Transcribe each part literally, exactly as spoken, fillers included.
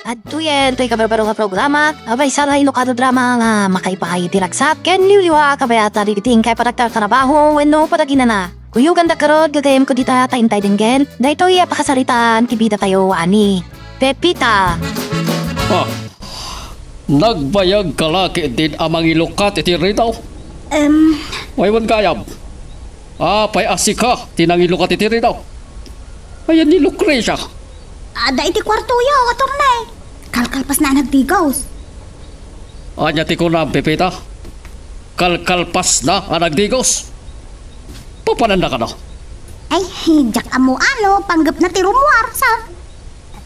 Adtoyen toy kabarbaro nga programa, a maysa nga inukado drama nga makaipaay iti ragsat ken liwliwa a kabayatan dagiti inkay panagtartarabaho wenno panaginana. Kuyoganda garud, gagayyemko dita ta intay denggen daytoy a pakasaritaan ti bidatayo a ni Pepita. Ah, nagbayag ka la ketdin a mangilukat iti ridaw? Em. Wen gayam. Apay a sika ti nangilukat iti ridaw? Ayan ni Lucrecia. Adda iti kuartoyo, attorney. Kalkalpasna a nagdigos. Ania ti kunam, Pepita? Kalkalpasna a nagdigos? Papananda kano? Ay, diak ammo no panggepna ti rummuar, sir.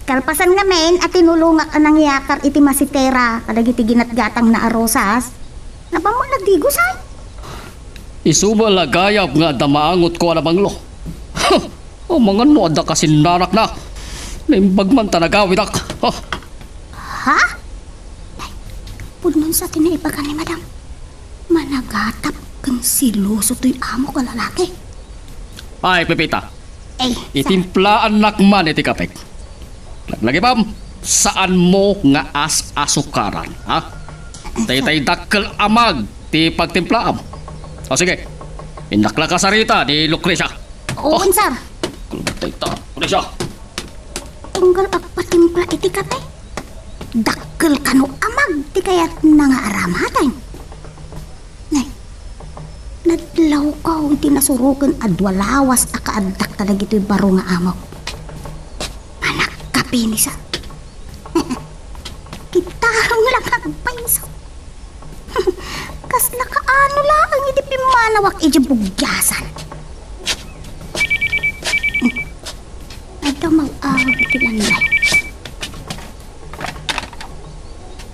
Kalpasan ngamin a tinulongak a nangyakar iti masitera kadagiti ginatgatangna a rosas, napammo nagdigos ay. Isu met la gayam nga adda maangotko a nabanglo. Amangan no adda kasinnanakna. Naimbag man ta nagawidak. Ah. Ha? Ay, pudno sa ti naibaga ni Madam. Managatap ken seloso toy amok a lalaki. Ay, Pepita. Ay, sa- Itimplaannak man iti kapek. Laglagipem, saanmo nga as-asukaran, ha? Ay, sa- Daytay dakkel a mug ti pagtimplaam. O sige, innak la kasarita ni Lucrecia. Wen, sir. Dayta, Lucrecia. Tunggal agpatimpla iti kape. Dakkel kano a mug ti kayatna nga aramaten. Nay, nadlawko iti nasuroken a dua lawas a kaaddak kadagitoy baro nga amok. Panagkape ni sa. Kitarong lang agpayso. Kasla kaano laeng iti pimmanawak iti bugiasan. Adda maawag iti landay.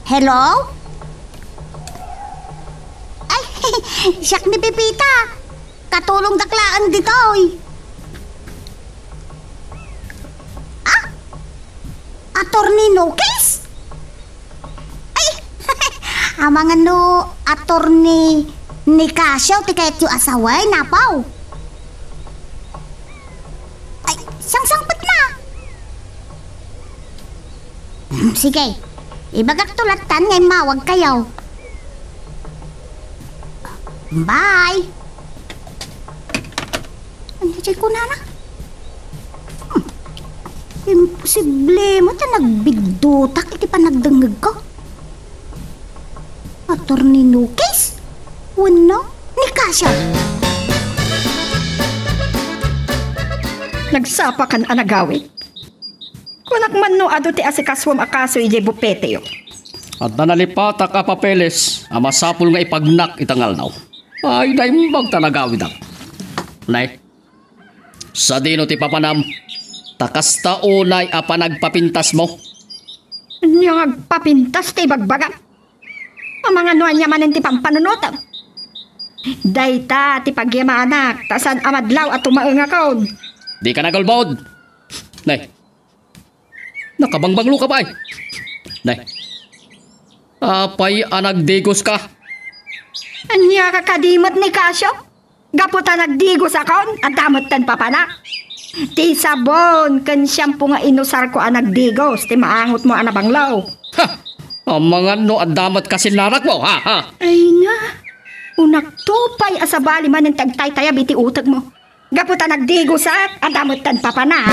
Hello? Ay, siak ni Pepita. Katulongdak laeng ditoy. Ah? Attorney Nukis? Ay, amangan no Attorney Nicasio ti kayatyo a sawen, apo? Ay, sangsangpetna. Hmm, sige. Ibagakto lattan nga immawagkayo. Bye. Ania diay kunana? Hmm. Imposible met a nagbiddutak iti panagdengngegko. Attorney Nukis? Wenno Nicasio? Nagsapakan a nagawid. Kunak man no adu ti asikasuam a kaso idiay bufeteyo. Adda nalipatak a papeles a masapul nga ipagnak ita nga aldaw. Ay, naimbag ta nagawidak. Nay, sadino ti papanam? Ta kasta unay a panagpapintasmo? Ania nga agpapintas ti ibagbagam? Amangan no ania manen ti pampanunotem. Dayta ti pagyamanak, ta saan a madlaw a tumaengakon. Dika nagulbod. Nay, nakabangbanglo ka pay. Nay, apay a nagdigos ka? Ania ka kadi met ni Casio? Gapu ta nagdigosakon, adda metten papanak. Ti sabon ken shampoo nga inusarko a nagdigos ti maangotmo a nabanglo. Ha! Amangan no adda met kasinnanakmo, ha, ha? Ay na, unakto pay a sabali manen ti agtaytayab iti utegmo. Gapu ta nagdigosak, adda metten papanak.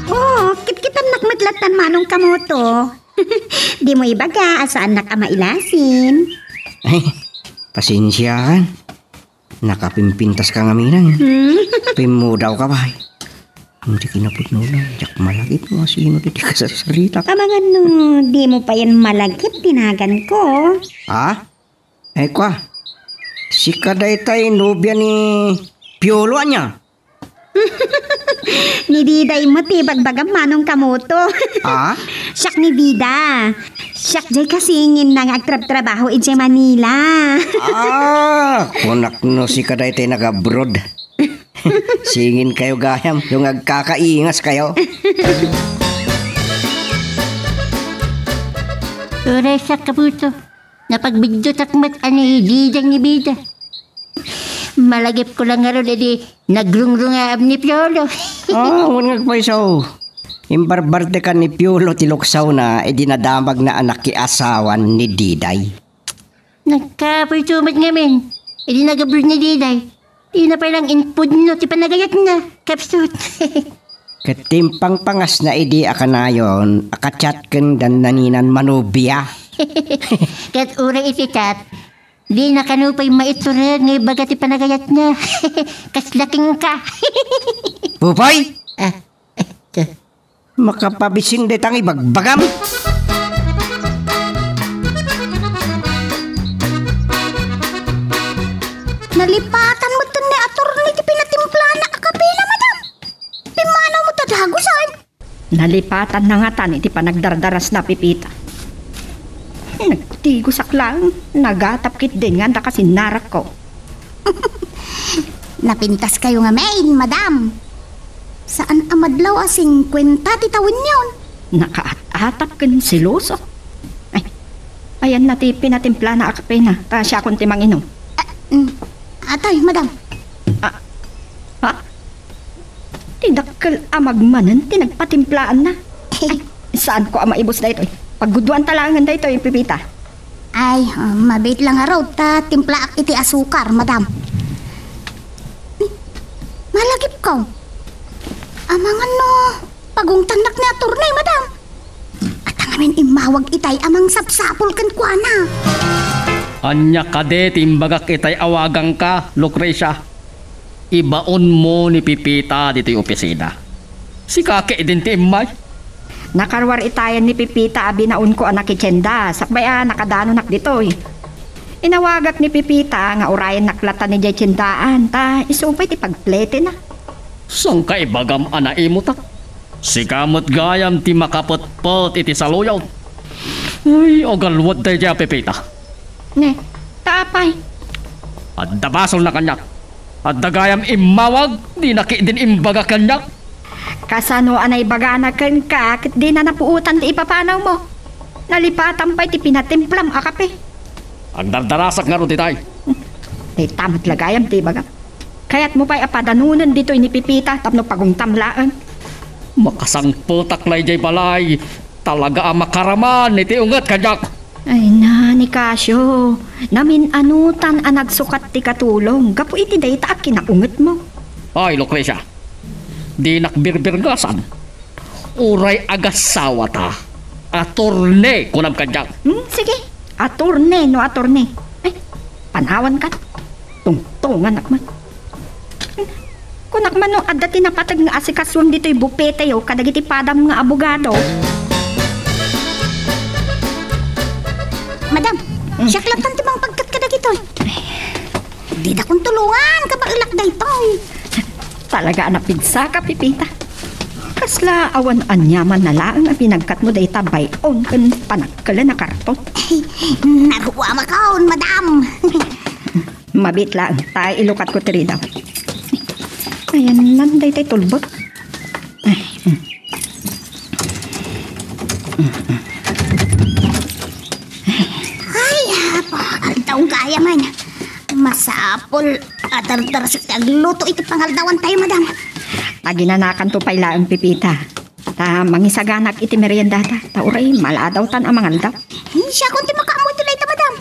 Oh, kitkitannak met lattan manong kamoto. Dimo ibaga a saannak a mailasin. Ay, pasensiaan. Nakapimpintas ka ngamin. Hmm? Pimmudawka pay. Iti kinapudnona, diak malagip no asino ti kasarsarita. Amangan no, dimo payen malagip ti naganko. Ha? Ay, kua. Sika daytay nobia ni Piolo, ania? Ni Diday met ti ibagbagam manong kamoto. Ah? Siak ni Dida. Siak jay kasinginna nga agtrabtrabaho idiay Manila. Ah, kunak no sika daytay nag-abroad. Singinkayo gayam, no nga agkakaingaskayo. Uray sa kapuso, napagbiddutak met a ni Dida ni Bida. Malagipko lang ngarud idi nagrungrungaam ni Piolo. Ah, wen nga agpayso. Imbarbartekan ni Piolo ti luksawna idi nadamagna a nakiasawan ni Diday. Nagkapoy met ngamin. Idi nagabroad ni Diday, dina pay lang inpudno ti panagayatna. Kapsut. Ket ti impangpangasna idi a kanayon a ka-chat ken dannaninan manubia. Ket uray iti chat, dina kano pay maitureg nga ibaga ti panagayatna. Kasla kenka. Pupoy! Ah, eh, ka- Makapabisin dayta nga ibagbagam. Nalipatan met ni attorney ti pinatimplana a kapena, madam. Pimmanaw met a dagusan. Nalipatan na ngatan iti panagdardarasna, Pepita. Nagtigosak laeng, nagatap ketdin nga adda kasinnarakko. Napintaskayo ngamin, madam. Saan a madlaw a singkuenta ti tawenyon. Nakaat-atap ken seloso. Ay, ayanna ti pinatimplana a kapena, ta siakon ti manginom. Ah, mm. Atoy, madam. Ah, ha? Ti dakkel a magmanen ti nagpatimplaanna. Ay, saanko a maibus daytoy. Pagguduanta laengen daytoy, Pepita. Ay, ah, mabiit lang ngarud ta timplaak iti asukar, madam. Malagipko. Amangan no pagungtannak ni attorney, madam. Adda ngamin immawag itay a mangsapsapul kenkuana. Ania kadi ti imbagak itay a waganka, Lucrecia? Ibaonmo ni Pepita ditoy opisina. Sika ketdin ti immay. Nakaruar itayen ni Pepita a binaonko a nakitienda, sakbay a nakadanonak ditoy. Inawagak ni Pepita nga urayennak latta idiay tiendaan, ta isu pay ti pagpletina. Saan ka ibagam a naimutak? Sika met gayam ti makapetpet iti saluyot. Ay, agalwad daydiay a Pepita. Ne, ta apay? Adda basolna kaniak. Adda gayam immawag, dina ketdin imbaga kaniak. Kasano a naibagana kenka ket dina napuotan ti ipapanawmo? Nalipatan pay ti pinatimplam a kape. Agdardarasak ngarud itay. Dayta met la gayam ti ibagam. Kayatmo pay a padanonen ditoy ni Pepita tapno pagungtam laeng. Makasangpetak la idiay balay. Talaga a makaraman iti unget kaniak. Ay na, Nicasio, namin-anutan a nagsukat ti katulong gapu iti dayta a kinaungetmo. Ay, Lucrecia, dinak birbirgasan. Uray agasawata, atorne, kunam kadiak. Hmm, sige, atorne no atorne. Ay, panawankan. Tungtunganak man. Kunak man no adda ti napateg nga asikasuem ditoy bupete yo kadagiti padam nga abogado. Madam, mm, siak latta ti mangpagkat kadagitoy. Didakon tulongan, kabaelak daytoy. Talaga a napigsaka, Pepita. Kasla awan aniaman na laeng a pinagkatmo dayta bay-on ken panagkelen a karton. Naruamakon, madam. Mabit laeng, ta ilukatko ti ridaw. Ayanna daytoy tulbek. Ay, mm. Ay, apo, aldaw gayam. Masapul a dardarasek ti agluto iti pangaldawantayo, madam. Aginanakanto pay laeng, Pepita. Ta mangisaganak iti meriendata. Ta uray, maladawtan a mangaldaw. Siakon ti makaammo iti dayta, madam.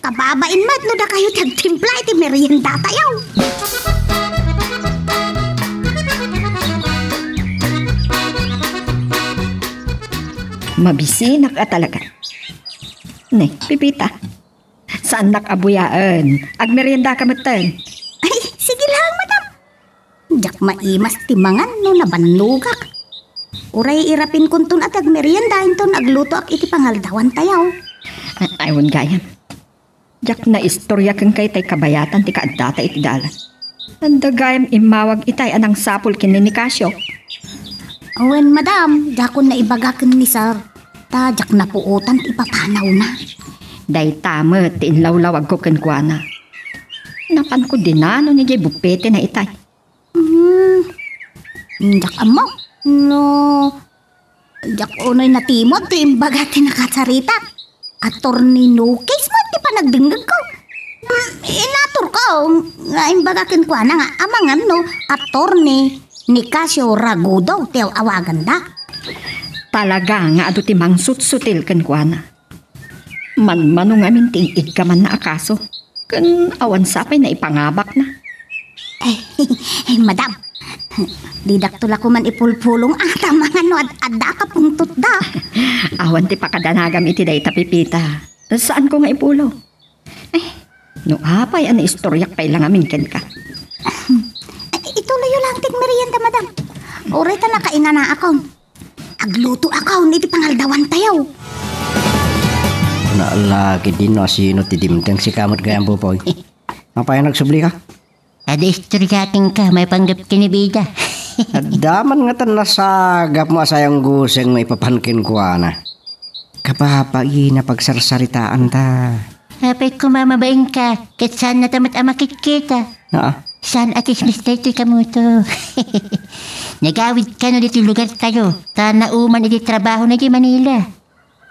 Kababain met no dakayo ti agtimpla iti meriendatayo. Mabisinak a talaga. Ne, Pepita. Saannak a buyaen. Agmeriendaka metten. Ay, sige lang, madam. Diak maimas ti mangan no nabannogak. Uray irapinkonton a ti agmerienda inton aglutoak iti pangaldawantayo. Ay, wen gayam. Diak naistoria kenka itay kabayatan ti kaaddata iti dalan. Adda gayam immawag itay a nangsapul ken ni Nicasio. Wen, madam, diakon naibaga ken ni sir. Ta diak napuotan ti ipapanawna. Dayta met ti inlawlawagko kenkuana. Napanko dinanon idiay bupetena itay. Hmm. Diak ammo no diak unoy natimod ti imbaga ti nakasarita. Attorney no case met ti panagdengngegko. Inaturko nga imbaga kenkuana nga amangan no Attorney Nicasio Ragudo ti aw-awaganda. Talaga nga adu ti mangsutsutil kenkuana. Manmano ngamin ti iggamanna a kaso. Ken awan sa pay naipangabakna. Ay, ay, madam. Didakto la koman ipulpulong a ta amangan no ad-, adda a kapungtotda. Awan ti pakadanagam iti dayta, Pepita. Saanko nga ipulo. Eh, no apay a naistoriak pay la ngamin kenka. Ituloyyo lang ti merienda, madam. Uray ta nakainanaakon. Aglutoakon iti pangaldawantayo. Naalagid din no asino ti dimteng sika met gayam, Popoy. Apay a nagsublika? Adi istorya kenka maipanggep ken ni Bida. Adda man ngatan nasagapmo a sayanguseng maipapan kenkuana. Kababain a pagsarsaritaanta. Apay koma mabainka, ket saannata met a makitkita. Aa. Saan a tsismis daytoy kamoto. Nagawid kano ditoy lugartayo, ta nauman iti trabahona idiay Manila.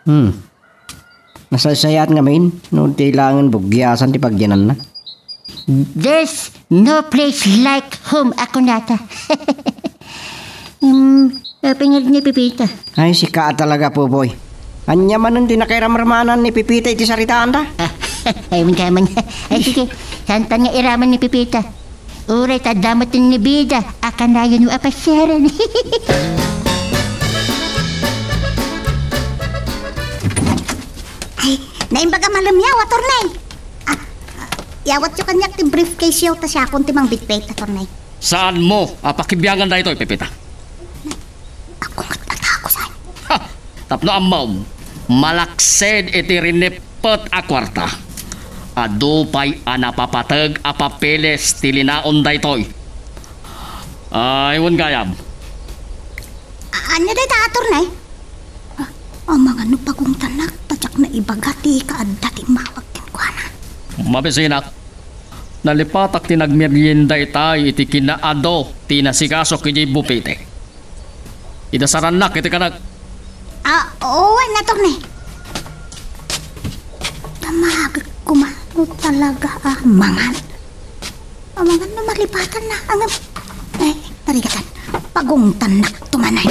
Hmm. Nasaysayaat ngamin no di laengen bugiasan ti pagyananna. There's no place like home a kunata. Hmm, apay nga ni Pepita. Ay, sika a talaga, Popoy. Ania manen ti nakairamramanan ni Pepita iti saritaanta? Ay, man ka man. Ay, sige. Santan nga iraman ni Pepita. Uray ta adda met ni Bida a kanayon a pasiaren. Ay, naimbag a malem yaw, attorney. Ah, ah, yawatyo kaniak ti briefcase yaw ta siakon ti mangbitbit, attorney. Saanmo a pakibiangan daytoy, Pepita? Ako met a tao, say. Ha! Tapno ammom, malaksid iti rineppet a kuarta, adu pay a napapateg a papeles ti linaon daytoy. Ay, wen gayam. A-, ania dayta, attorney? Ah, amangan no pagungtanak, ta diak naibaga ti kaadda ti immawag kenkuana. Mabisinak, nalipatak ti nagmerienda itay iti kinaadu ti inasikasok idiay bupete. Idasarannak iti kanak. Ah, oo, wen, attorney. Damagek koma no talaga a mangan. Amangan no malipatanna, ngem, eh, tarigatan, pagungtannakto manen.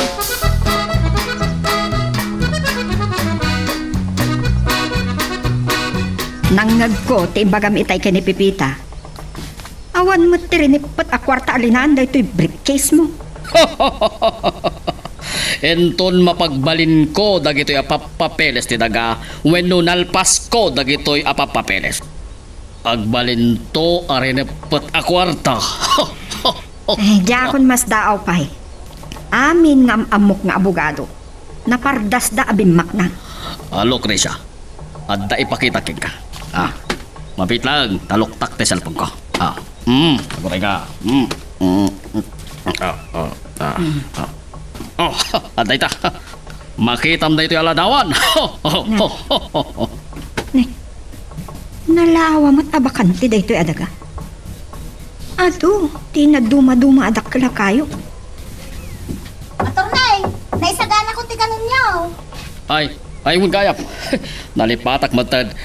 Nangngegko ti imbagam itay ken ni Pepita. Awan met ti rineppet a kuarta a linaan daytoy briefcase mo. Inton mapagbalinko dagitoy a pappapeles ti daga wenno nalpasko dagitoy a pappapeles. Agbalinto a rineppet a kuarta. Eh, diakon masdaaw pay. Amin nga am-ammok nga abogado, napardasda a bimmakna. A, Lucrecia, adda ipakitak kenka. Ah, mabitlang, taluktak ti cellphone ko. Ah, mm, aguray ka. Mm, mm, mm. Ah, ah, ah, ah. Oh, adda ita. Makitam daytoy a ladawan. Ne. Nalawa met a bakante daytoy a daga. Adu, ti nadumaduma a dakkel a kayo. Attorney, naisaganakon ti kanenyo. Ay, ay, wen gayam. Nalipatak met.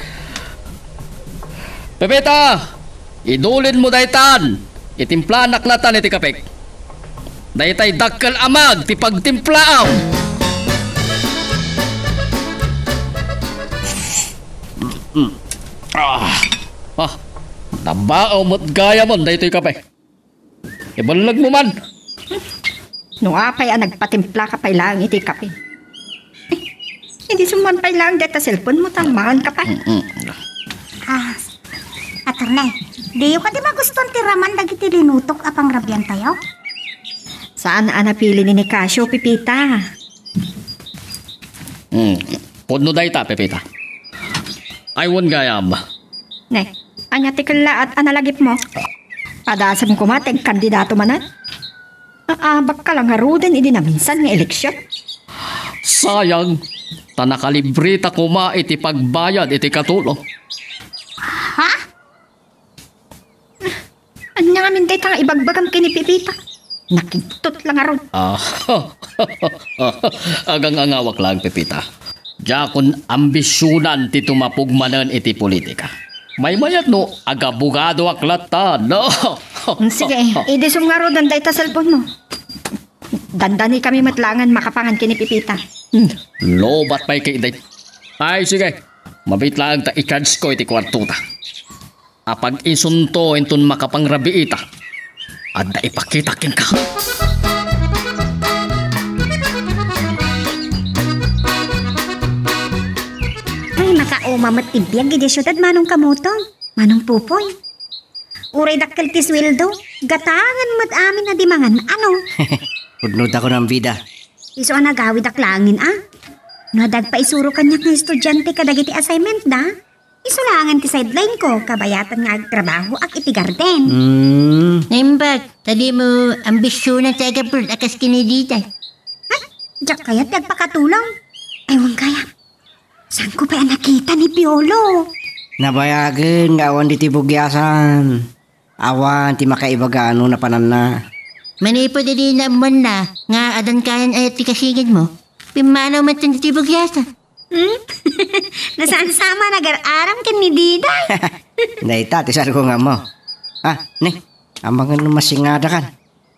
Pepita! Idulinmo daytan. Itimplanak natan iti kapek. Daytay dakkel a mag ti pagtimplaam. Ah, ah, nabaaw met gayam daytoy kape. Iballegmo man. No apay a nagpatimplaka pay laeng iti kape. Idi summan pay laeng dayta cellphone mo, ta mangan ka pay. Mm-mm. Ah, attorney, diyo kadi magustuan ti raman dagiti linutok a pangrabiantayo? Saan a napili ni Nicasio, Pepita. Hmm. Pudno dayta, Pepita. Ay, wen gayam. Ne, ania ti kellaat a nalagipmo? Padasem koma ti agkandidato manen? Aabak ka la ngaruden idi naminsan nga eleksion. Sayang, ta nakalibreta koma iti pagbayad iti katulo. Ha? Ania ngamin dayta nga ibagbagam ken ni Pepita? Nakibtot la ngarud. Ah, agang-angawak laeng, Pepita. Diakon ambisionan ti tumapog manen iti politika. Maymayat no agabogadoak latta, no? Sige, idisum ngaruden dayta cellphone mo. Dandanikami met laengen makapangan ken ni Pipita. Hmm, lobat pay kay day. Ay, sige. Mabiit laeng ta i-charge ko iti kuartota. Apag-isunto inton makapangrabiita. Adda ipakita kenka. Ay, makauma met ti biag idi siudad, Manong Kamutong, Manong Pupoy. Uray dakkel ti sueldo, gatangen met amin a di mangan, ano? Pudno ta kunam, bida. Isu a nagawidak laengen, a? No adda agpaisuro kaniak nga estudiante kadagiti assignment da, isu laengen ti sideline ko, kabayatan nga agtrabahoak iti garden. Hmm. Naimbag, ta dimo ambisionan ti agapod a kas ken ni Diday. Ay, diak kayat ti agpakatulong. Ay, wen kayat. Saanko pay a nakita ni Piolo? Nabayagen nga awan ditoy bugiasan. Awan ti makaibaga no napananna. Manipud idi naammoanna nga adda kayan aya ti kasingedmo, pimmanaw met ditoy bugiasan. Hmm? Nasaan sama nagar-aram ken ni Diday? Dayta ti saanko nga ammo. Ah, ni, amangan no masingadakan.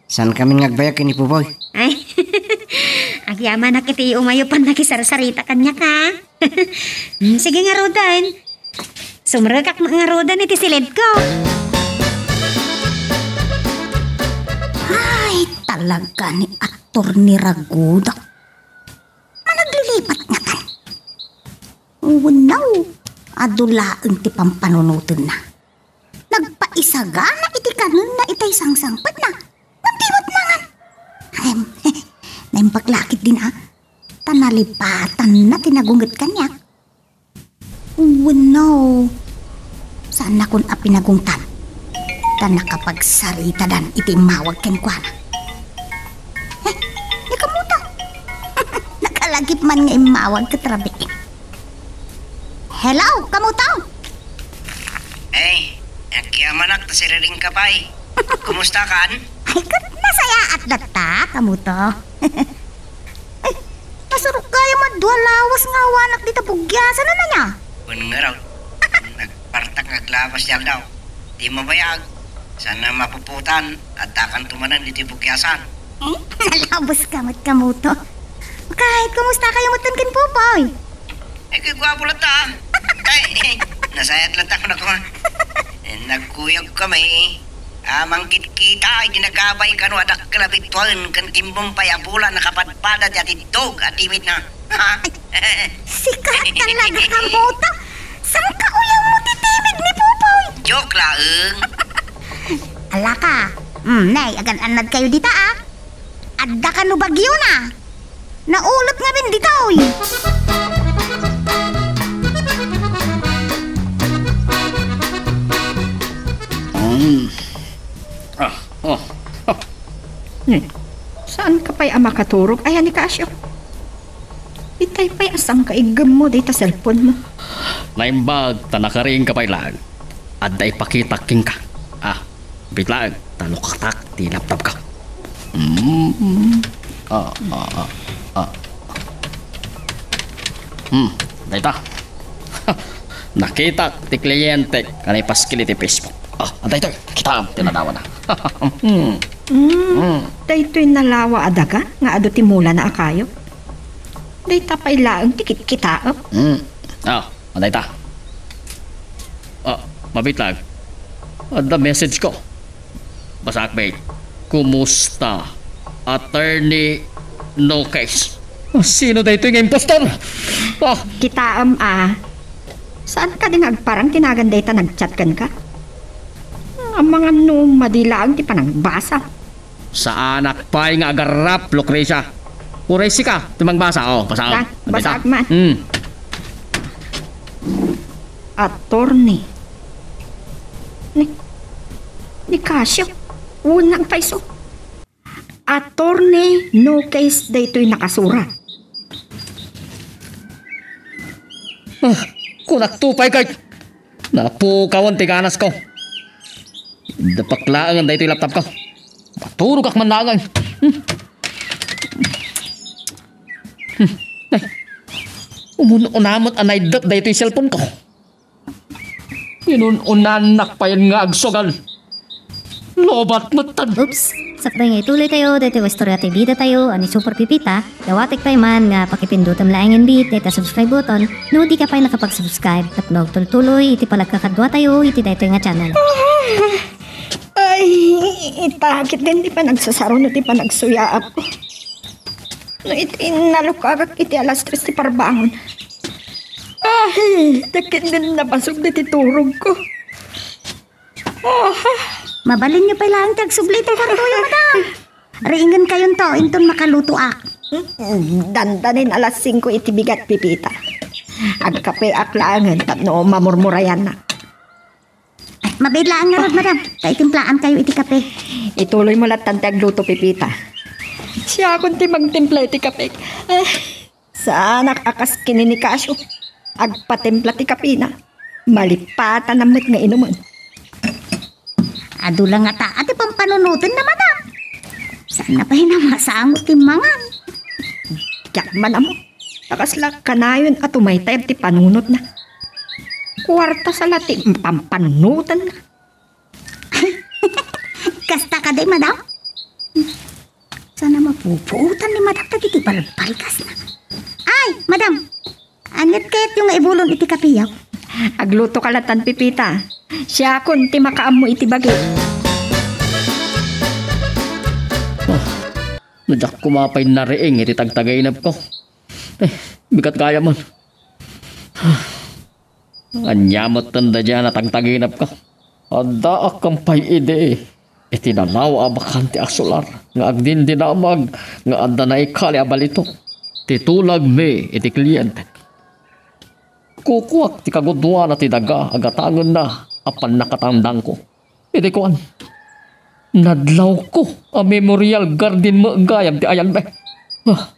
Saan kami nga agbayag ken ni Pupoy? Ay, agyamanak iti umayo pan nakisarsarita kaniak, ha? Hmm, sige ngaruden. Sumrekak ngaruden iti siledko. Ay, talaga ni Attorney Raguda. Managlilipat ngatan. Wenno, adu laeng ti pampanunotenna. Nagpaisagana iti kanenna itay sangsangpetna. Ngem di met nangan. Em, naimbag la ketdin a, ta nalipatanna ti nagunget kaniak. Wenno, saannakon a pinagungtan. Ta nakapagsaritadan iti immawag kenkuana. Eh, ni Kamuto. Nakalagip man nga immawag ket rabii. Hello, Kamuto! Eh, agyamanak ta siriringka pay. Kumusta kan? Ay, ket nasayaat latta, Kamuto. Ay, nasurok gayam a dua lawas nga awanak dita bugiasan, ania? Wen ngarud, nagpartak nga aglawas ti aldaw. Di mabayag, saan a mapuputan, addakanto manen ditoy bugiasan. Eh, nalabuska met, Kamuto. Ket, kumustakayo metten ken Pupoy? Ay, kay guapo latta. Ay, eh, nasayaat latta, kunana. Eh, nagkuyog kami. A, mangkitkita iti nagabay kano a dakkel a bituen ken kimmem pay a bula nakapadpada ti atiddog a timidna. Ha? Sika talaga, Kamuto. Saan ka uyam mo ti timid ni Pupoy? Joke laeng. Alaka. Hmm, nay, agan-annad kayo dita, a. Adda kano bagiona? Naulot ngamin ditoy. Mm. Ah, oh, oh. Hmm. Saan ka pay a makaturog, aya ni Casio? Itay pay a saan ka iggemmo dayta cellphone mo. Naimbag ta nakaring ka pay laeng. Adda ipakitak kenka. Ah, bitlaeng, ta lukatak ti laptop ka. Mm. Ah, ah, ah, ah. Hmm, dayta. Nakitak ti klientek nga naipaskil iti Facebook. Ah, daytoy, kitaem ti nalawana. Hmm. Hmm, daytoy nalawa a daga nga adu ti mulana a kayo. Dayta pay laeng ti kitkitaek. Hmm. Ah, adayta. Ah, mabitlag. Adda message ko. Basaak met. Kumusta, Attorney No Case? Ah, sino daytoy nga impostor? Ah! Kitaem a. Saan ka di nga agparang ti nagan dayta nagchat kenka? Amangan no madi laeng ti panagbasa. Saanak pay nga agarrap, Lucrecia. Uray sika ti mangbasa. Oh, basaak. Ba-, basaak man. Hmm. Attorney. Ni, ni Casio. Unang paiso. Attorney, no case daytoy nakasurat. Ah, kunak to pay kay napukawan ti ganas ko. Dapak laeng daytoy laptop ko. Maturogak man laeng. Hmm. Hmm. Ay. Umun-una met a naidep daytoy cellphone ko. Inun-unaannak payen nga agsugal. Lobat metten. Oops! Sakbay nga ituloy tayo, daytoy nga istorya ti bida tayo, a ni Super Pipita, dawatek pay man nga pakipindutem laengen bit dayta subscribe button, no di ka pay nakapag-subscribe, tapno agtultuloy iti panagkakadua tayo iti daytoy nga channel. Ay, ita, ket din ti panagsasaro no ti panagsuyaak. No iti nalukagak iti alas tres ti parbangon. Ay, ket din nabasog diti turogko. Ah. Mabalinyo pay laeng ti agsubli iti kuartoyo, madam. Riingenkayonto, inton makalutoak. Dandanin alas singko iti bigat, Pipita. Agkapeak laengen tapno mamurmurayannak. Ay, mabiit laeng ngarud, madam. Ta itimplaankayo iti kape. Ituloymo lattan ti agluto, Pipita. Siakon ti mangtimpla iti kape. Ah. Saanak a kas ken ni Casio. Agpatimpla ti kapena. Malipatanna met nga inumen. Adu la ngata ti pampanunotenna, madam. Saanna pay a masango ti mangan. Diak man ammo. Ta kasla kanayon a tumaytayab ti panunotna. Kuarta sa la ti pampanunotenna. Kasta kadi, madam? Saan a mapupuotan ni madam dagiti balbalkasna? Ay, madam! Aniat kayatyo nga ibulon iti kapeyo? Aglutoka lattan, Pipita. Siakon ti makaammo iti bagi. Ah, no diak koma pay nariing iti tagtagainepko. Eh, bigat gayam. Ania met daydiay a natagtaginepko? Addaak pay idi iti nalawa a bakante a solar nga agdindinamag nga adda naikali a balitok ti tulagmi iti klientek. Kukuak ti kagudoana ti daga a gatangenna a pannakatangdanko. Idi kuan, nadlawko a Memorial Garden met gayam ti ayanmi. Ah,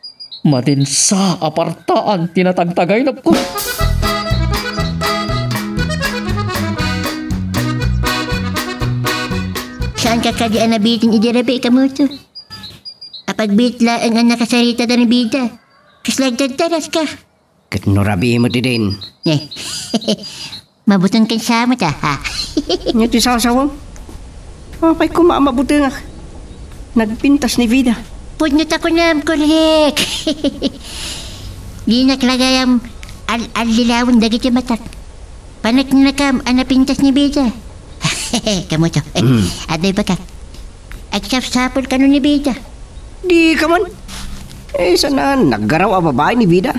madinsa a partaan ti natagtagainepko. Saanka kadi a nabitin idi rabii, Kamoto? Apay, biit laeng a nakasarita da ni Bida. Kasla agdadaraska. Ket no rabii met idin. Eh. Mabuteng ken sa met, a, ha? Ania ti sasawem? Apay koma a mabutengak? Nagpintas ni Bida. Pudno ta kunam, korek. Dinak la gayam al-, allilawen dagiti matak. Paneknekam a napintas ni Bida. Kamoto. Mm. Adda ibagak. Agsapsapul kano ni Bida. Dika man. Eh, saan a naggaraw a babai ni Bida?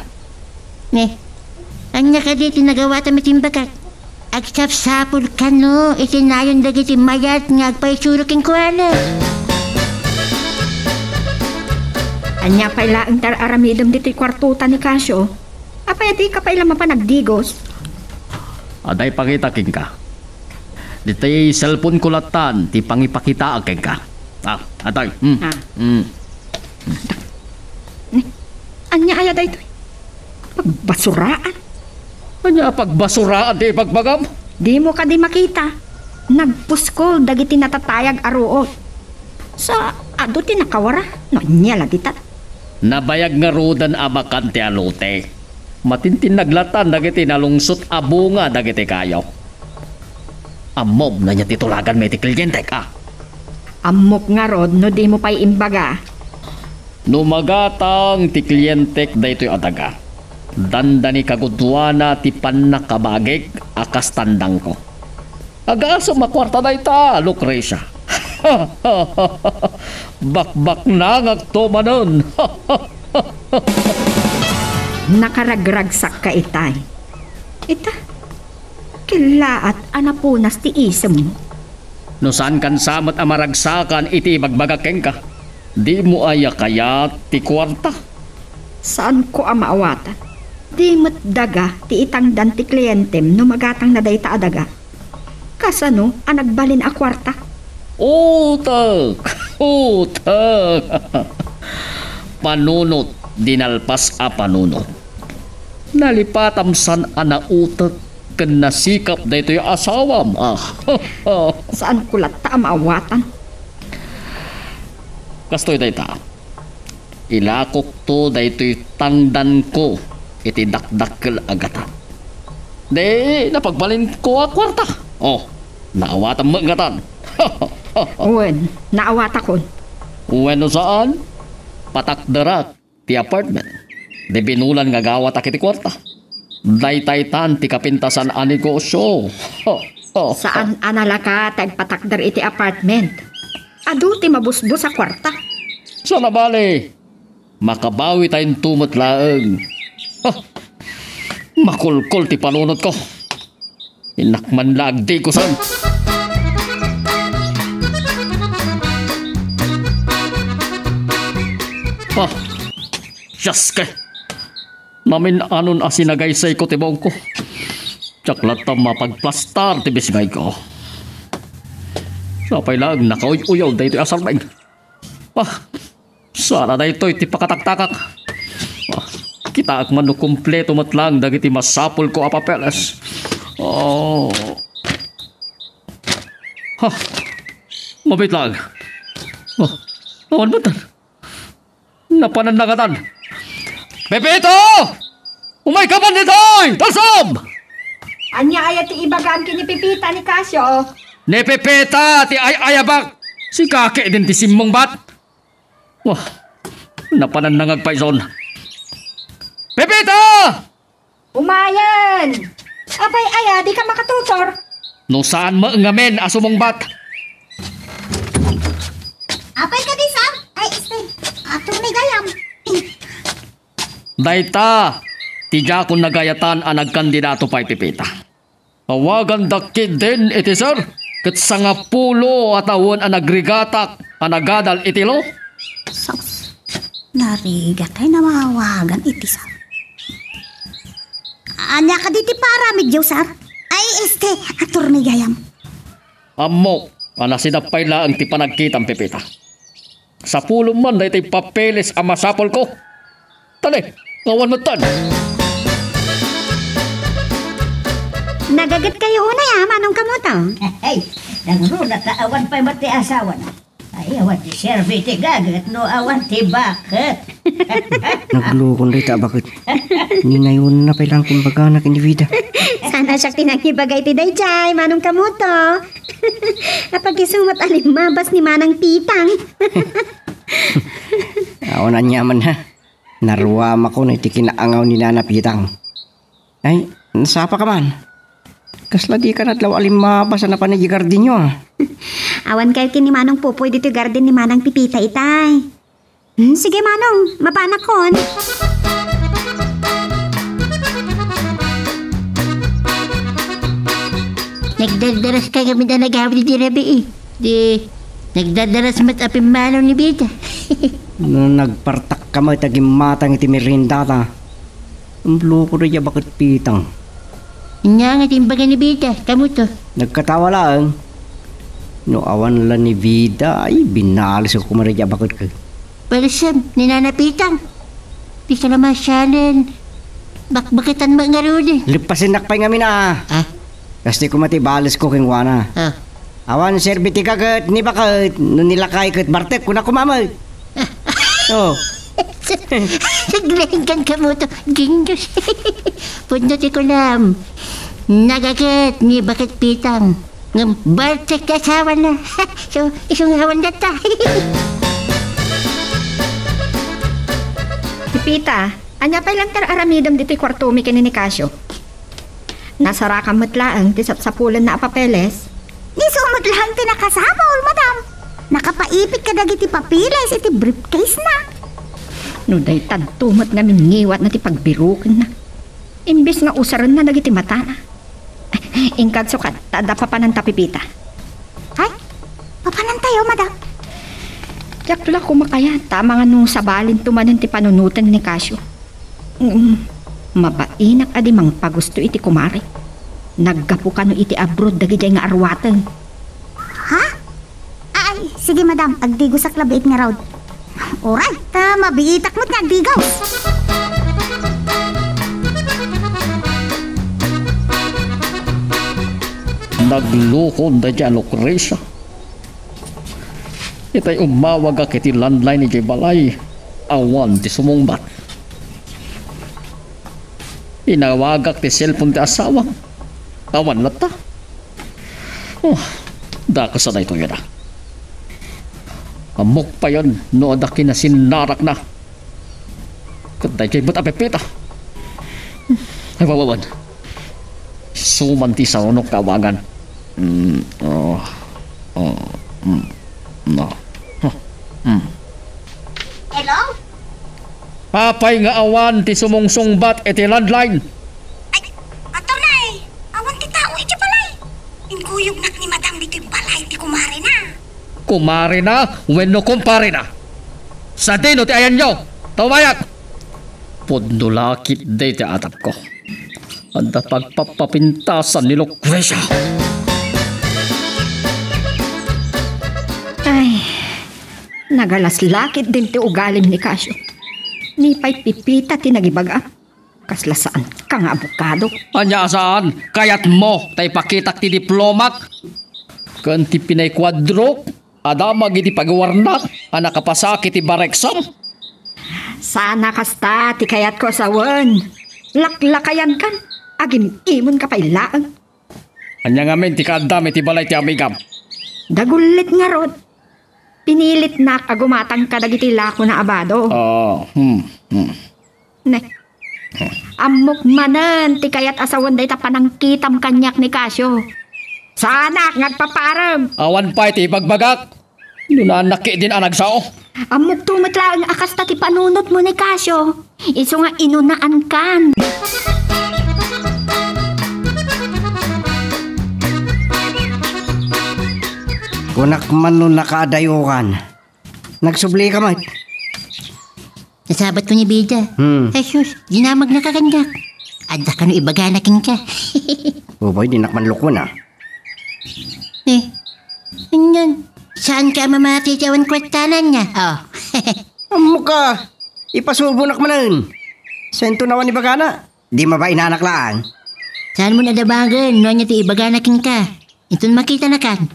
Ne, ania kadi ti nagawatam iti imbagak? Agsapsapul kano iti nayon dagiti mayat nga agpaisuro kenkuana. Ania pay laeng ti ar-aramidem ditoy kuartota ni Casio? Apay a dika pay la mapan agdigos? Adda ipakita kenka. Ditoy cellphone ko lattan ti pangipakitaak kenka. Ah, atoy. Hmm. Ah. Hmm. Ni, ania aya daytoy? Pagbasuraan. Ania a pagbasuraan ti ibagbagam? Dimo kadi makita? Nagpuskol dagiti natatayag a ruot. Sa adu ti nakawara, no ania la dita? Nabayag ngaruden a bakante a lote. Matintinnag lattan dagiti nalungsot a bunga dagiti kayo. Ammom no ania ti tulaganmi iti klientek, a? Ammok ngarud no dimo pay imbaga. No magatang ti klientek daytoy a daga, dandani kagudoana ti pannakabagik a kas tandangko. Agasem a kuarta dayta, Lucrecia. Bakbaknangakto manen. Nakaragragsakka itay. Ita, kellaat a napunas ti isemmo. No saankan sa met a maragsakan iti ibagbagak kenka, dimo aya kayat ti kuarta? Saanko a maawatan. Di met daga ti itangdan ti klientem no magatangna dayta a daga. Kasano a nagbalin a kuarta? Utek! Utek! Panunot, dinalpas a panunot. Nalipatam san a nautek ken nasikap daytoy a asawam, a. Saanko latta a maawatan. Kastoy dayta. Ilakokto daytoy tangdanko iti dakdakkel a gatang. Di napagbalinko a kuarta. Oh, naawatam met ngatan. Wen, naawatakon. Wen no saan, patakderak ti apartment. Di binulan nga agawatak iti kuarta. Daytaytan ti kapintasan a negosyo. Saan a nalaka ti agpatakder iti apartment. Adu ti mabusbos a kuarta. Saan a bale, makabawitayo met laeng. Ah, makulkol ti panunotko. Innak man la agdigusan. Ah, Dios ko. Namin-anon a sinagaysayko ti buongko. Diak latta mapagplastar ti bisngayko. Sapay laeng nakauy-uyaw daytoy a sarbeng. Ah, saan a daytoy ti pakataktakak. Ah, kitaek man no kumpleto met laeng dagiti masapulko a papeles. Oh. Ha, mabiit laeng. Oh, awan met. Napanan na ngatan. Pepita! Umayka man ditoy! Talsam! Ania aya ti ibagam ken ni Pepita, Nicasio? Ni Pepita ti ay-ayabak. Sika ketdin ti simmungbat. Wah, napanan na nga agpayson. Pepita! Umayen! Apay aya, dika makatutor? No saan met ngamin a sumungbat? Apay kadi, Sam? Ay, este, aturmi gayam. Dayta ti diakon nagayatan a nagkandidato pay, Pepita. Awagandak ketdin iti sir, ket sangapulo a tawen a nagrigatak a nagadal iti lo. Sus, narigatay a maawagan iti sir. Ania kadi ti paaramidyo, sir? Ay, este, aturmi gayam. Ammok a nasidap pay laeng ti panagkitam, Pepita. Sapulom man daytoy papeles a masapulko. Tali, awan metten. Nagagetkayo unay a, Manong Kamuto? Ay, nangruna ta awan pay met ti asawana. Ay, awan ti serbi ti gaget no awan ti baket. Naglukon dayta a baket. Ni nayonna pay laeng ti imbagana ken ni Vida. Saan a siak ti nangibaga iti daydiay, Manong Kamuto. Apag isu met a limmabas ni Manang Pitang. Awan aniaman, ha. Naruamako iti kinaangaw ni Nana Pitang. Ay, nasapaka man. Kasla dika nadlaw a limmabas a napan idiay gardenyo, a. Awankayo ken ni Manong Popoy ditoy garden ni Manang Pipita itay. Hmm, sige, Manong, mapanakon. Nagdardaras ka kami na nagawid di rabii. Di, nagdardaras met a pimmanaw ni Bida. No nagpartakka met a gimmatang iti meriendata, imbloko daydiay a baket Pitang. Ania nga ti imbaga ni Bida, Kamuto? Nagkatawa laeng. No awan la ni Bida, ay, binalisko koma daydiay a baket. Balsam, ni Nana Pitang. Dika la masianen. Bakbaketan met ngaruden. Leppasennak pay ngamin a. Ah? Kasta koma ti balisko kenkuana. Ah. Awan serbi ti gaget ni baket, no ni lakay ket bartek, kuna koma met. Oh. Naglainggan, Kamuto. Genius. Pudno ti kunam. Nagaget ni baket Pitang. Ngem bartek ti asawana. So, isu nga awan dayta. Pipita, ania pay laeng ti ar-aramidem ditoy kuartomi ken ni Nicasio? Nasarakam met laeng ti sapsapulenna a papeles. Isu met laeng ti nakasapul, madam. Nakapaipit kadagiti papeles iti briefcase-na. No daytadto met ngamin ngiwatna ti pagbirukenna. Imbes nga usarenna dagiti matana. Inkadso kadi, ta adda papananta, Pipita. Ay, papanantayo, madam? Diak la koma kayat, ta amangan no sabalinto manen ti panunoten ni Nicasio. Mm, mabainak a di mangpagusto iti kumare. Naggapu kano iti abroad dagidiay nga aruaten. Ha? Ay, sige, madam. Agdigosak la biit ngarud. Uray, ta mabiitak met nga agdigos. Naglukon daydiay a Lucrecia. Itay ummawagak iti landline idiay balay, awan ti sumungbat. Inawagak ti cellphone ti asawam. Awan latta. Oh, dakes a daytoy a. Ammok payen no adda kinasinarakna. Ket daytoy met a pipita. Ay, wawawan. Suman ti sarunok nga awagan. Mm, oh, oh, mm, no. Huh, mm. Hello? Apay nga awan ti sumungsungbat iti landline? Ay, attorney, awan ti tao iti balay. Inkuyognak ni Madam ditoy balay ti kumarena. Kumarena wenno kumparena? Sadino ti ayanyo? Tumayak! Pudno la ketdi ti atapko. Adda pagpapapintasan ni Lucrecia. Ay, nagalas la ketdin ti ugalim ni Casio. Ni pay pipita ti nagibagam. Kasla saan ka nga abogado. Ania a saan? Kayatmo ta ipakitak ti diplomak ken ti pinay kuadrok a damag iti pagiwarnak a nakapasakit ti barek exam? Saan a kasta ti kayatko a sawen. Laklakayankan, agim-imonka pay laeng. Ania ngamin ti kaaddam iti balay ti amigam? Dagullit ngarud, pinilitnak a gumatang kadagiti lakona a bado. Oh, hmm, hmm. Ne. Ammok manen ti kayat a sawen dayta panangkitam kaniak ni Casio. Saanak nga agpaparem. Awan pay ti ibagbagak. Nunaanak ketdin a nagsao. Ammokto met laeng a kasta ti panunotmo ni Casio. Isu nga inunaankan. Kunak man no nakaadayokan. Nagsublika met. Nasabatko ni Bida. Hmm. Ay, sus, dinamagna ka kaniak. Adda kano ibagana kenka. Uboy, dinak man lukon, ah. Eh, anian? Saan ka mamati ti awan kuartana ania? Oh. Ammoka, ipasubonak manen. Saan to nawan ibagana? Di mabainanak laeng. Saanmo a dabagen no ania ti ibagana kenka? Inton makitanakan.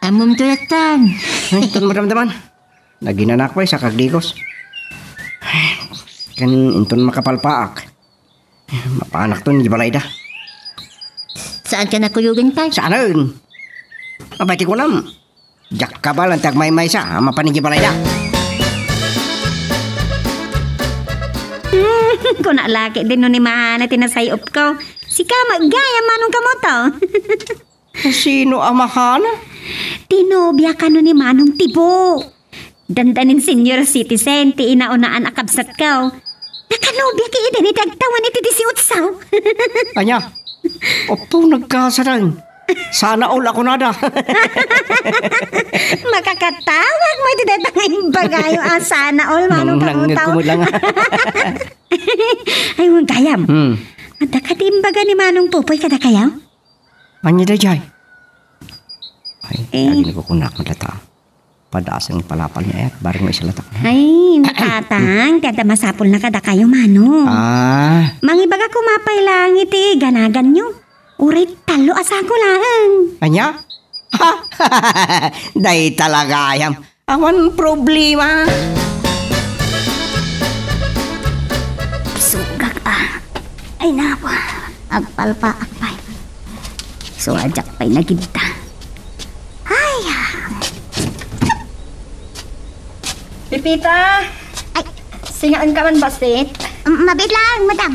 Ammom to lattan. Ay, inton madamdaman. Naginanak pay sa kagdigos. Ken inton makapalpaak. Mapanakton di balayda. Saan ka nakuyogan, tay? Saanen? Abay, ti kunam. Diak kabaelan ti agmaymaysa a mapan idiay balayda. Hmm, kuna la ketdin no ni Mahana ti nasay-opko. Sika met gayam, manong kamoto. Sino a Mahana? Ti nobia kano ni Manong Tibo. Dandanin senior citizen ti inaunaan a kabsatko. Nakanobia ketdin iti agtawen iti disiotso. Ania? Oppo, nagkasadan. Sana all a kunada. Makakatawag mo iti dayta nga imbagayo a sana all, manong kamoto. Nangnangngegko met lang. Ay, wen gayam. Hmm. Adda kadi imbaga ni Manong Popoy kadakayo? Ania daydiay? Ay, eh. Dagiti kukunak met latta. Padasen palapal ni ayat, bareng nga isalatak. Ay, ni Tatang, ti adda masapulna kadakayo, manong. Ah. Mangibaga koma pay laeng iti ganaganyo. Uray tallo a sako laeng. Ania? Ha? Dayta la gayam. Awan problema. Sugak, ah. Ay, napa. Agpalpaak pay. Suadiak pay nagibta. Ay, ah. Pipita! Ay. Singaanka man bassit? M-, mabit lang, madam.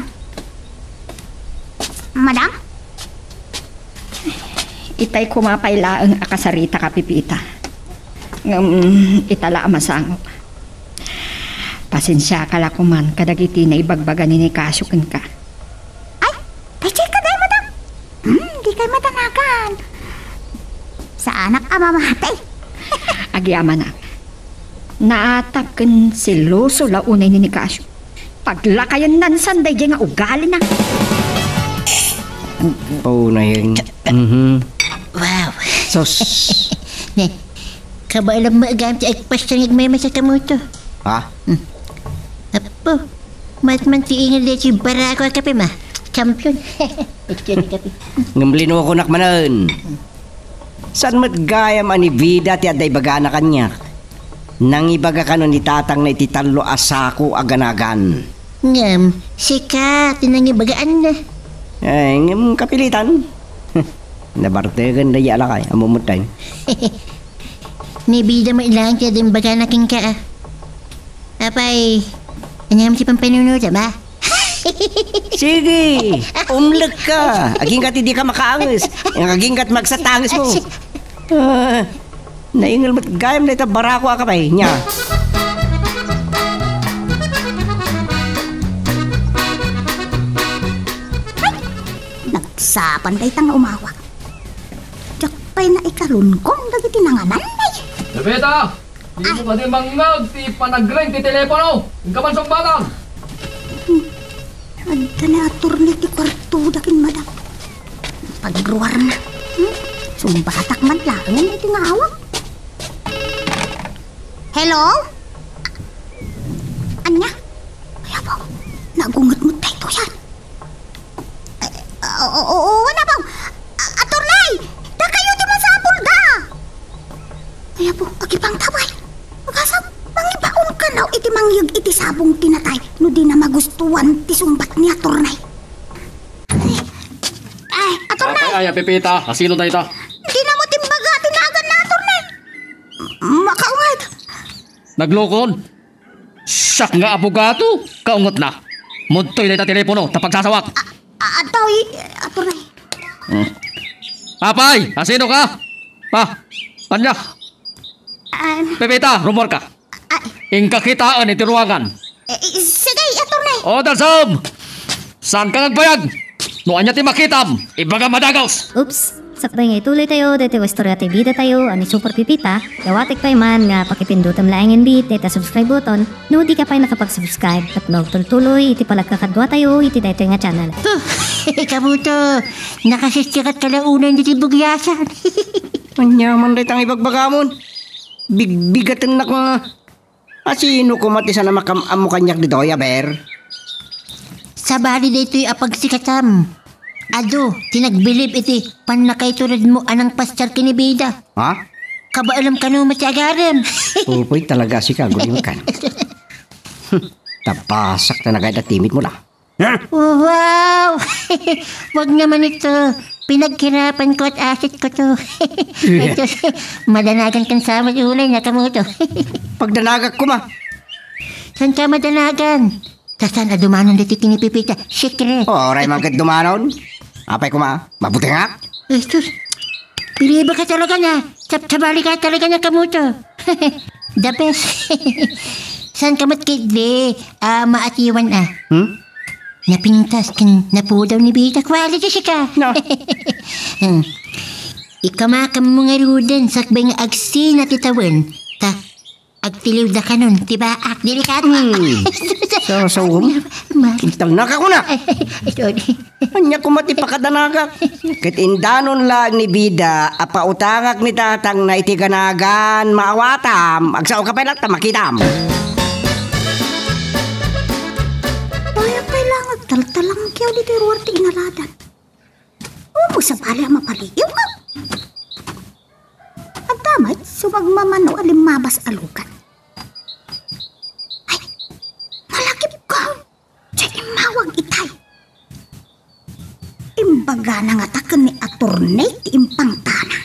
Madam? Itay koma pay laeng a kasarita ka, Pipita. Ngem ita la a masangop. Pasensiaka la koman kadagiti naibagbaga ni Nicasio kenka. Ay, daydiay kadi, madam. Hmm, dikay madanagan. Saanak a mamati. Agyamanak. Naatap ken seloso la unay ni Nicasio. Paglakayennan san daydiay nga ugalina. Punayen. Mhm. Wow. Sus. Ne, kabaelam met gayam ti agpasta nga agmaymaysa kamoto. Ha? Hmm. Apo, mayat man ti ingal daytoy barako a kapem a. Champion. Agkari kape. Ngem linukonak manen. Saan met gayam a ni Vida ti adda ibagana kaniak? Nangibaga kano ni tatangna iti tallo a sako a ganagan. Ngem, sika ti nangibagaanna. Ay, ngem kapilitan. Nabartegen daydi a lakay, ammom met dayta. Ni Bida met laeng ti imbagana kenka, a. Apay, ania met ti pampanunotam, a? Sige, umlekka. Agingga ti dika makaanges. Agingga ti magsat ti angesmo. Ah, naingel met gayam dayta barako a kape, nia. Ay, nagsapa dayta nga umawag. Diak pay naikalungkong dagiti nanganan, ay. Bebeta! Dimo kadi mangngeg ti panagring ti telepono? Inka man sungbatam! Hmm. Adda ni attorney ti kuartoda ken madam. Pagruarna. Hmm? Sungbatak man laeng iti nga awag. Hello? Ania? Ay, apo. Nagunget met daytoy, a. Ay, o, o, o, wen, apo. A-, attorney! Dakayo ti masapulda! Ay, apo, agipangtaway. Agasam, mangibaon kano iti mangyeg iti sabong ti natay no dina magustuan ti sungbat ni attorney. Ay, ay, attorney! Apay aya, Pepita? Asino dayta? Dina met imbaga ti naganna, attorney. Makaunget. Naglokon? Siak nga abogado, kaungetna. Mudtoy dayta telepono, ta pagsasawak. A-, a-, adtoy, attorney. Hmm. Apay, asino ka? Pa, ania? Am. Pepita, rummuarka. Ay. Inka kitaen iti ruangan. Eh, eh, sige, attorney. O, Dalsem! Saanka nga agbayag? No ania ti makitam, ibagam a dagus! Oops! Sakbay nga ituloytayo daytoy nga istorya ti bidatayo a ni Super Pepita, dawatek pay man nga pakipindutem laengen met dayta subscribe button no dika pay nakapag-subscribe tapno agtultuloy iti panagkakaduatayo iti daytoy nga channel. Huh! Kabuto, nakasisikat ka la unay ditoy bugiasan. Ania man dayta nga ibagbagamon? Bigbigatennak nga Asino koma ti saan a makam-ammo kaniak ditoy, aber? Sabali daytoy a pagsikatam. Adu ti nagbilib iti pannakaituredmo a nangpastiar ken ni Bida. Ha? Kabaelem kano met ti agarem. Uy, talaga sika, agulingkan. Tabasak ta nagayat a timidmo la. Ha? Wow! Wag naman ito. Pinaghirapan ko at asit ko to. Ito, madanagan kan sama ulay na kamuto. Pagdanagak koma. Saan ka madanagan? Saan a dumanon ditoy ken ni Pepita? Secret. Oray man ket dumanon. Apay koma, mabutengak? Jesus, piriba ka talaga na. Sabsabali ka talaga na kamuto. The best. Saan ka met ketdi, ah, maatiwan, a? Hmm? Napintas ken napudaw ni Bida. Quality sika. No. Hmm. Ikamakam mo ngaruden sakbay nga agsina ti tawen, ta agtiliwda kanon ti baak. Delikado. Hmm. Sa-, sawom? Ma- Kintalnaka ko na. Ay, sorry. Ania koma ti pakadanagak? Ket indanon laeng ni Bida a pautangak ni tatangna iti ganagan maawatam. Agsaoka pay latta makitam. Dayta pay la nga agtaltalangkew ditoy ruar ti inaradan. Umo, sabali a mapaliiw, a. Adda met sumagmamano a limmabas a lugan. Ay, malagipko. Diay immawag itay. Imbagana ngata ken ni attorney ti impangtana.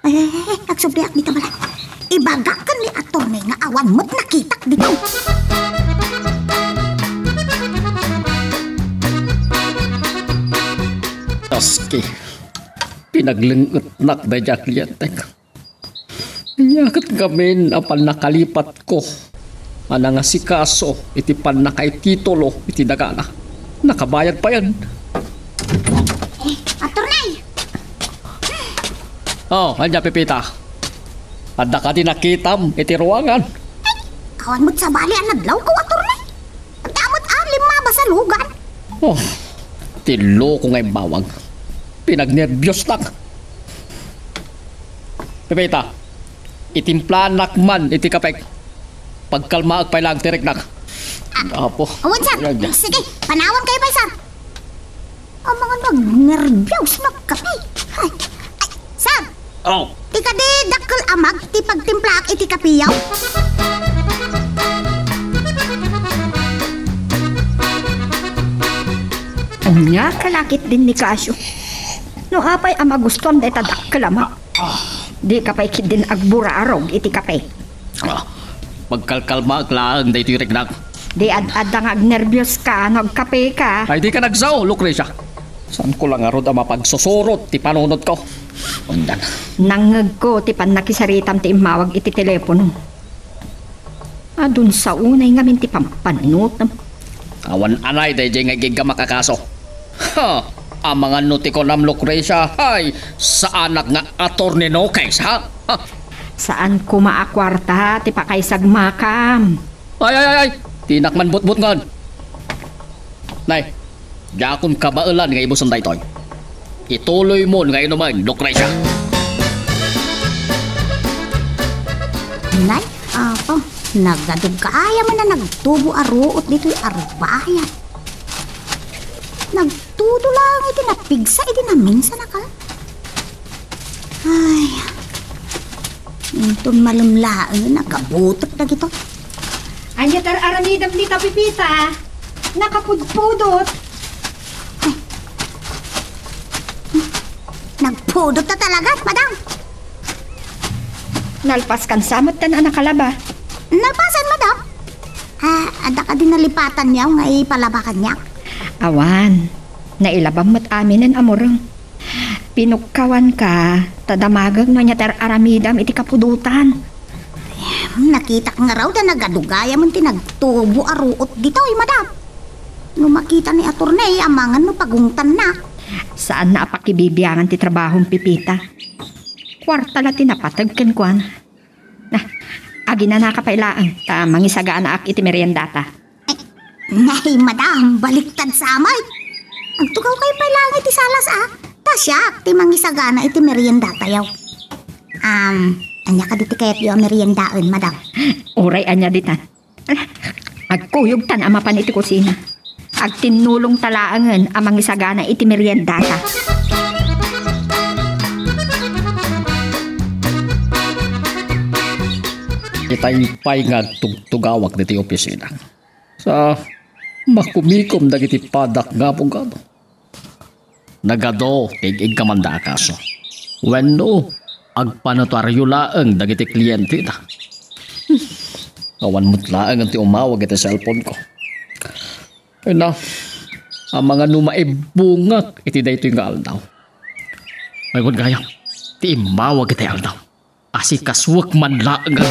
Ay, ay, ay, ay, agsubliak dita balay. Ibagak ken ni attorney nga awan met nakitak dita. Aski, pinagleng-etnak daydi a klientek. Ania ket ngamin a pannakalipat ko a nangasikaso iti pannakaititulo iti dagana. Nakabayad payen. Eh, attorney! Oh, ania, Pepita? Adda kadi nakitam iti ruangan? Ay, awan met sabali a nadlawko, attorney. Adda met a limmabas a lugan. Oh, ti loko nga immawag. Pinagnerbiosnak. Pepita, itimplaannak man iti kapek. Pagkalmaek pay laeng ti riknak. Ah, Apo. Awan, sir. Ayan, ayan. Sige, panawan kayo pay, sir. Amangan agnerbios, nagkape. Ay, ay, sir! Oh. Ti kadi dakkel a mug ti pagtimplaak iti kapiyo? Nia ka lakit din ni Casio. No apay a magustuam dayta dakkel a ma-, dika pay ketdin agburarog iti kape. Ah, magkalkalmaak laeng daytoy riknak. Di ad-adda nga agnerbios ka no agkape ka. Ay, di ka nagsao, Lucrecia. Saan ko la ngarud a mapagsusurot ti panunot ko? Undan. Nangngegko ti pannakisaritam ti immawag iti telepono. Adun sa unay ngamin ti pampannutem. Awan anay daydiay nga igiggamak a kaso. Ha! Amangan no ti kunam, Lucrecia, hay, saanak nga attorney no case, ha? Ha! Saan koma a kuarta ti pakaisagmakam. Ay, ay, ay, ay! Dinak man butbutngen. Nay, diakon kabaelan nga ibusen daytoy. Ituloymon nga inumen, Lucrecia. Nay, apo, nagadug ka aya man a nagtubo a ruot ditoy arbayan. Nagtudo lang iti napigsa idi naminsan a ka. Ay, inton malem laeng a kabutek dagito. Ania ti ar-aramidem dita, Pepita? Nakapudpudot. Ay. Nagpudot ta talaga, madam. Nalpaskan sa met ta a nakalaba. Nalpasan, madam? Ah, adda kadi nalipatanyo nga ipalaba kaniak? Awan. Nailabam met aminen a mureng. Pinukkawanka, ta damagek no ania ti ar-aramidam iti kapudotan. Nakitak ngarud a nagadugayam ti nagtubo a ruot ditoy, madam. No makita ni attorney, amangan no pagungtanna. Saanna a pakibibiangan ti trabahom, Pepita. Kuarta la ti napateg kenkuana. Na, aginanaka pay laeng, ta mangisaganaak iti meriendata. Ay, nay, madam, baliktad sa met. Agtugaw kayo pay laeng iti salas, a. Ta siak ti mangisagana iti meriendatayo. Am, ania kadi ti kayatyo a meriendaen, madam? Uray ania ditan. Agkuyogtan a mapan iti kusina. Agtinnulongta laengen a mangisagana iti meriendata. Itay pay nga agtugtugawak ditoy opisina. Sa makumikom dagiti padak nga abogado. Nagadu ti ig-iggamanda a kaso. Wenno, agpanotaryo laeng dagiti klientena. Awan met laeng ti umawag iti cellphone ko. Ay na, amangan no maibungak iti daytoy nga aldaw. Ay, wen gayam, ti immawag iti aldaw. Asikasuek man laeng.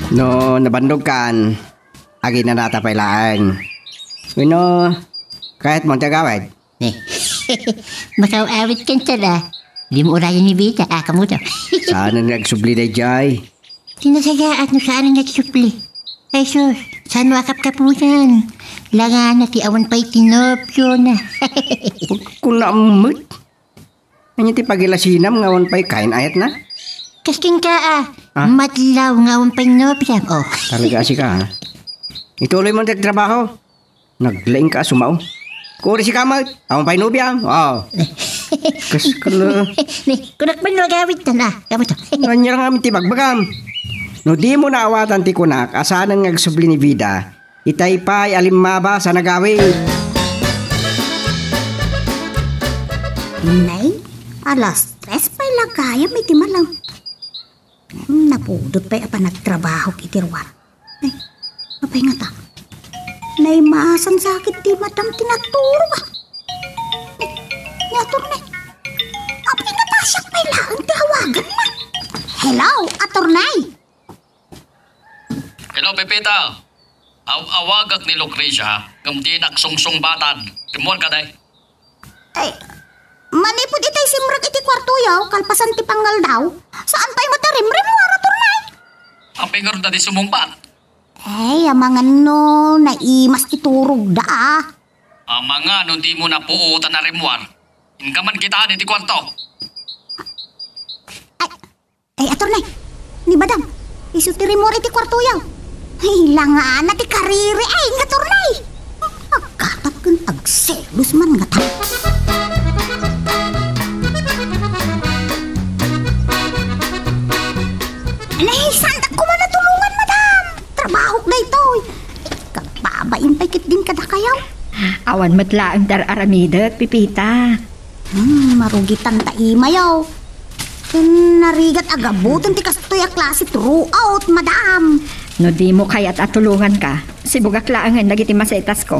No nabannogkan, aginanata pay laeng. Wenno, kayatmo ti agawid? Makaw-awid kenka la. Dimo urayen ni Bita, a, kamuto. Saan nga agsubli daydiay? Ti nasagaat no saan nga agsubli. Ay sus, saan no akapkaputan? Langana ti awan pay ti nopiona. Kuna met? Ania ti pagilasinam nga awan pay kain-ayatna? Kas kenka, a, Ah? Madlaw nga awan pay nopiam, o. Talaga a sika, ha? Ituloy mo ti trabaho. Naglaing ka a sumao. Kuri sika met, awan pay nobiam. O. Kas kala. Ne, kunak man no agawid tan, a. Kamuto. Ania nga amin ti bagbagam? No dimo naawatan ti kunak, a saanen nga agsubli ni Bita, itay pay a limmabas a nagawid. Nay, alas tres pay la gayam iti malem. Hmm, napudot pay a panagtrabahok iti ruar. Ay, apay ngata? Naimasan sakit ti madam ti nagturog, a. Ni, ni attorney. Apay ngata siak pay laeng ti awaganna? Hello, attorney! Hello, Pepita. Aw-awagak ni Lucrecia, ngem dinak sungsungbatan. Rimmuar kadi? Ay, manipud itay simrek iti kuartoyo, kalpasan ti pangaldaw, saan pay met a rimrimmuar, attorney? Apay ngarud a di sumungbat? Ay, amangan no naimas ti turogda, a. Amangan no dimo napuotan a rimmuar. Inka man kitaen iti kuarto. Ay, Ay, attorney, ni madam, isu ti rimmuar iti kuartoyo. Ay, langana ti kariri, ay, nga attorney. Agkatap ken agselos man ngata. Nay, saandak koma natulongan, madam. Awan met laeng ti ar-aramidek, Pepita. Hmm, marugitan ta imayo. Ken narigat a gabutan ti kastoy a klase throughout, madam. No dimo kayat a tulonganka, sibugak laengen dagiti masetasko.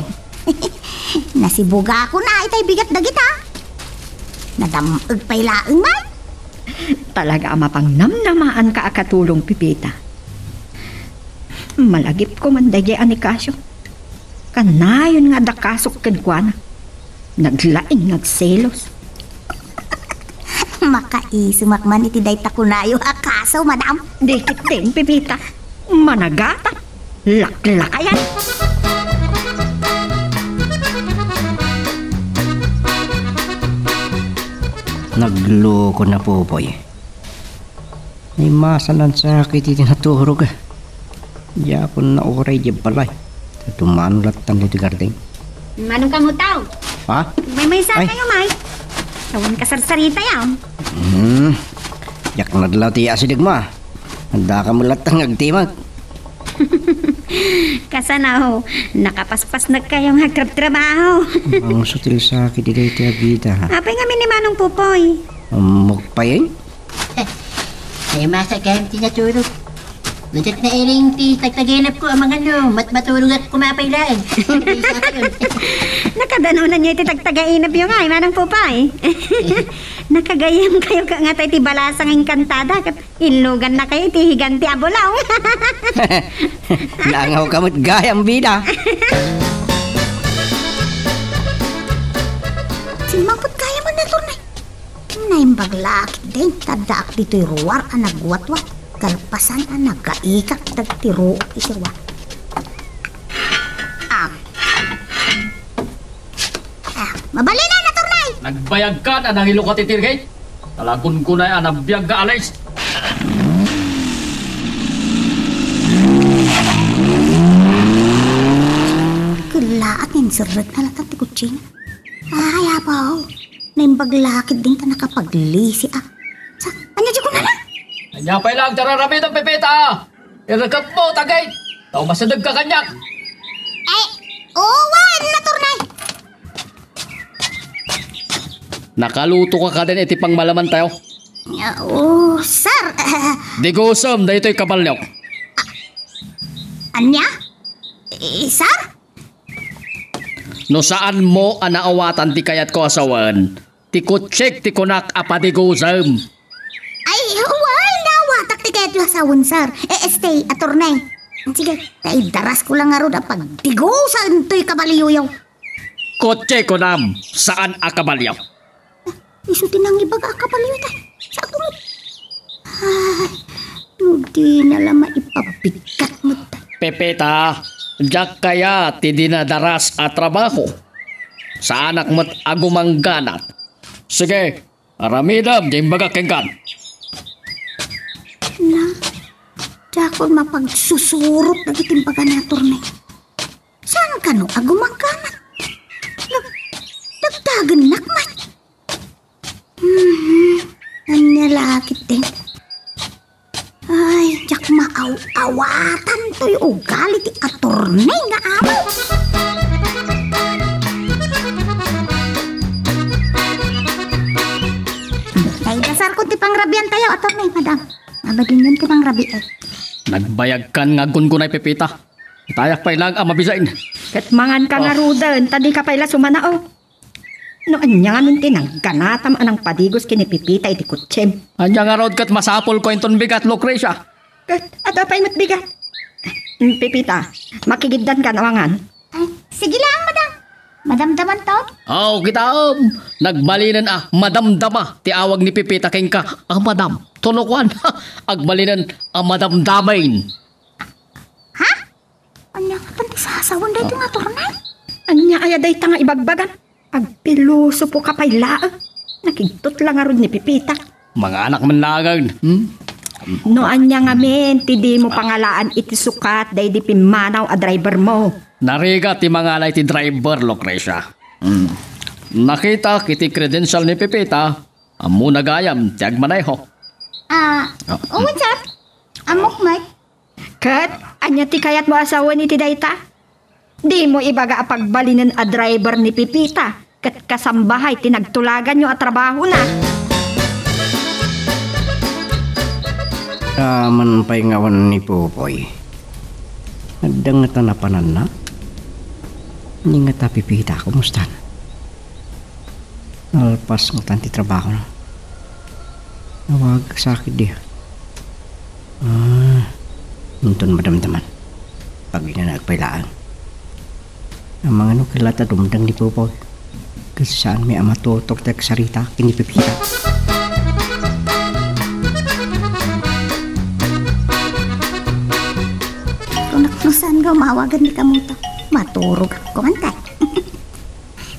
Nasibugakon itay bigat dagita. Nadam-eg pay laeng man. Talaga a mapangnamnamaanka a katulong, Pepita. Malagipko man daydiay a ni Casio. Kanayon nga adda kasok kenkuana. Naglaing nga agselos. Makaisumak man iti dayta kunayo a kaso, madam. Dikit din, Pepita. Managata. Laklakayan. Nagloko na, Popoy. Naimasanan sa iti naturog. Diakon nauray di balay. Dumano lattan iti garden. Manong Kamutaw. Ha? Maymaysa Ay. Kayo, May. Awan kasarsarita yaw. Hmm. Diak nadlaw ti asideg mo, ah. Adda ka mo lattan nga agtimag. Kasano, nakapaspasnek kayo nga agtrabtrabaho. Ang sutil sa akin, di dayta a bida, ha? Apay nga minimanong Pupoy. Ammok pa yun? Ay, masa kayo ti naturog. Nadat na iring ti tagtaginap ko, amang ano, mat-, maturog at kumapay laeng. Nakadanunan niyo iti tagtagainap yo nga, ay, Manong Pupoy. Nakagayam kayo ka nga tayo ti balasang engkantada, kat Inlugan na kayo iti higanti a bulaw. Nangaw ka met gayam, bida. Simmangpet gayam, Attorney. Naimbag la a ketdin, ta addaak ditoy ruar a nagwatwat. Kalpasan a nagaikak dagiti ruot iti ruar. Ah. Ah, mabalinen, Attorney! Nagbayagkan a nangilukat iti gate? Talagon ko na a nabiag nga alis. Kelaat nga inserrek na latta ti kutsin. Ay, apaw. Naimbag la ketdin ta nakapaglisi, ah. Sa, ania di kunana? Ania pay la ti ar-aramidem, Pepita? Irekatmo, tagay! Tao masideg ka kaniak! Ay, oo, wen, Attorney! Nakaluto ka kadin iti pangmalaman tayo? Ah, oo, sir. Digusem daytoy kabalyo. Ania? Eh, sir? No saan mo a naawatan ti kayat ko a sawen, ti kutsik ti kunak a padigusem. Ay, wen, naawatak ti kayatyo a sawen, sir. Eh, este, Attorney. Sige, ta idaras ko lang ngarud a pagdigusen toy kabalyoyo. Kotse, kunam, saan a kabalyo. Isu ti nangibaga a kabalyo, tay. Sa akong, ay, no di na la maipabigat met, tay. Pepita, diak kayat ti dinadaras a trabaho. Saanak met a gumangganat. Sige, aramidem ti imbagak kenkan. Na, diakon mapagsusurot dagiti imbaga ni Attorney. Saan kano a gumangganat? Nag-, nagdagennak met. Hmm, ania la ketdin? Ay, diak maaw-awatan toy ugali ti Attorney nga amo. Naidasarkon ti pangrabian tayo, Attorney, madam. Abadin ti pangrabi, eh. Nagbayagkan nga aggungunay, Pepita. Itayak pay lang a mabisain. Ket mangan ka Ah. ngaruden, ta di ka pay la sumanao. No ania ngamin ti nangganatam a nangpadigos ken ni Pepita iti kutsem? Ania ngarud ket masapulko inton bigat, Lucrecia? Ket adda pay met bigat. Mm, Pepita, makigiddan ka no awan. Ay, sige lang, madam. Madamdaman to? Aw, kitaem. Nagbalinen a madamdama ti awag ni Pepita kenka a madam. Tulokuan, agbalinen a madamdamin. Ha? Ania nga ti sasawen daytoy nga Attorney? Ania aya dayta nga ibagbagan? Agpilosopo ka pay laeng. Nakigtot la ngarud ni Pepita. Manganak man laeng, hmm? No ania ngamin ti dimo pangalaan iti sukat daydi pimmanaw a driver mo? Narigat ti mangala iti driver, Lucrecia. Hmm. Nakitak iti credential ni Pepita, ammona gayam ti agmaneho. Ah, Ah. wen, sir. Ammok met. Ket ania ti kayatmo a sawen iti dayta? Dimo ibaga a pagbalinen a driver ni Pepita ket kasambahay ti nagtulaganyo a trabahona. Aman pay nga awan ni Popoy. Adda ngata napananna? Ni ngata Pepita, kumustan? Nalpas ngatan ti trabahona. Nawag sa ketdi. Ah, inton madamdaman. Paginanak pay laeng. Amangan no kella ta dumdeng ni Popoy. Ket saanmi a matututok ti agsarita ken ni Pepita. Kunak no saan nga umawagan ni Kamuto. Maturog ako man kay.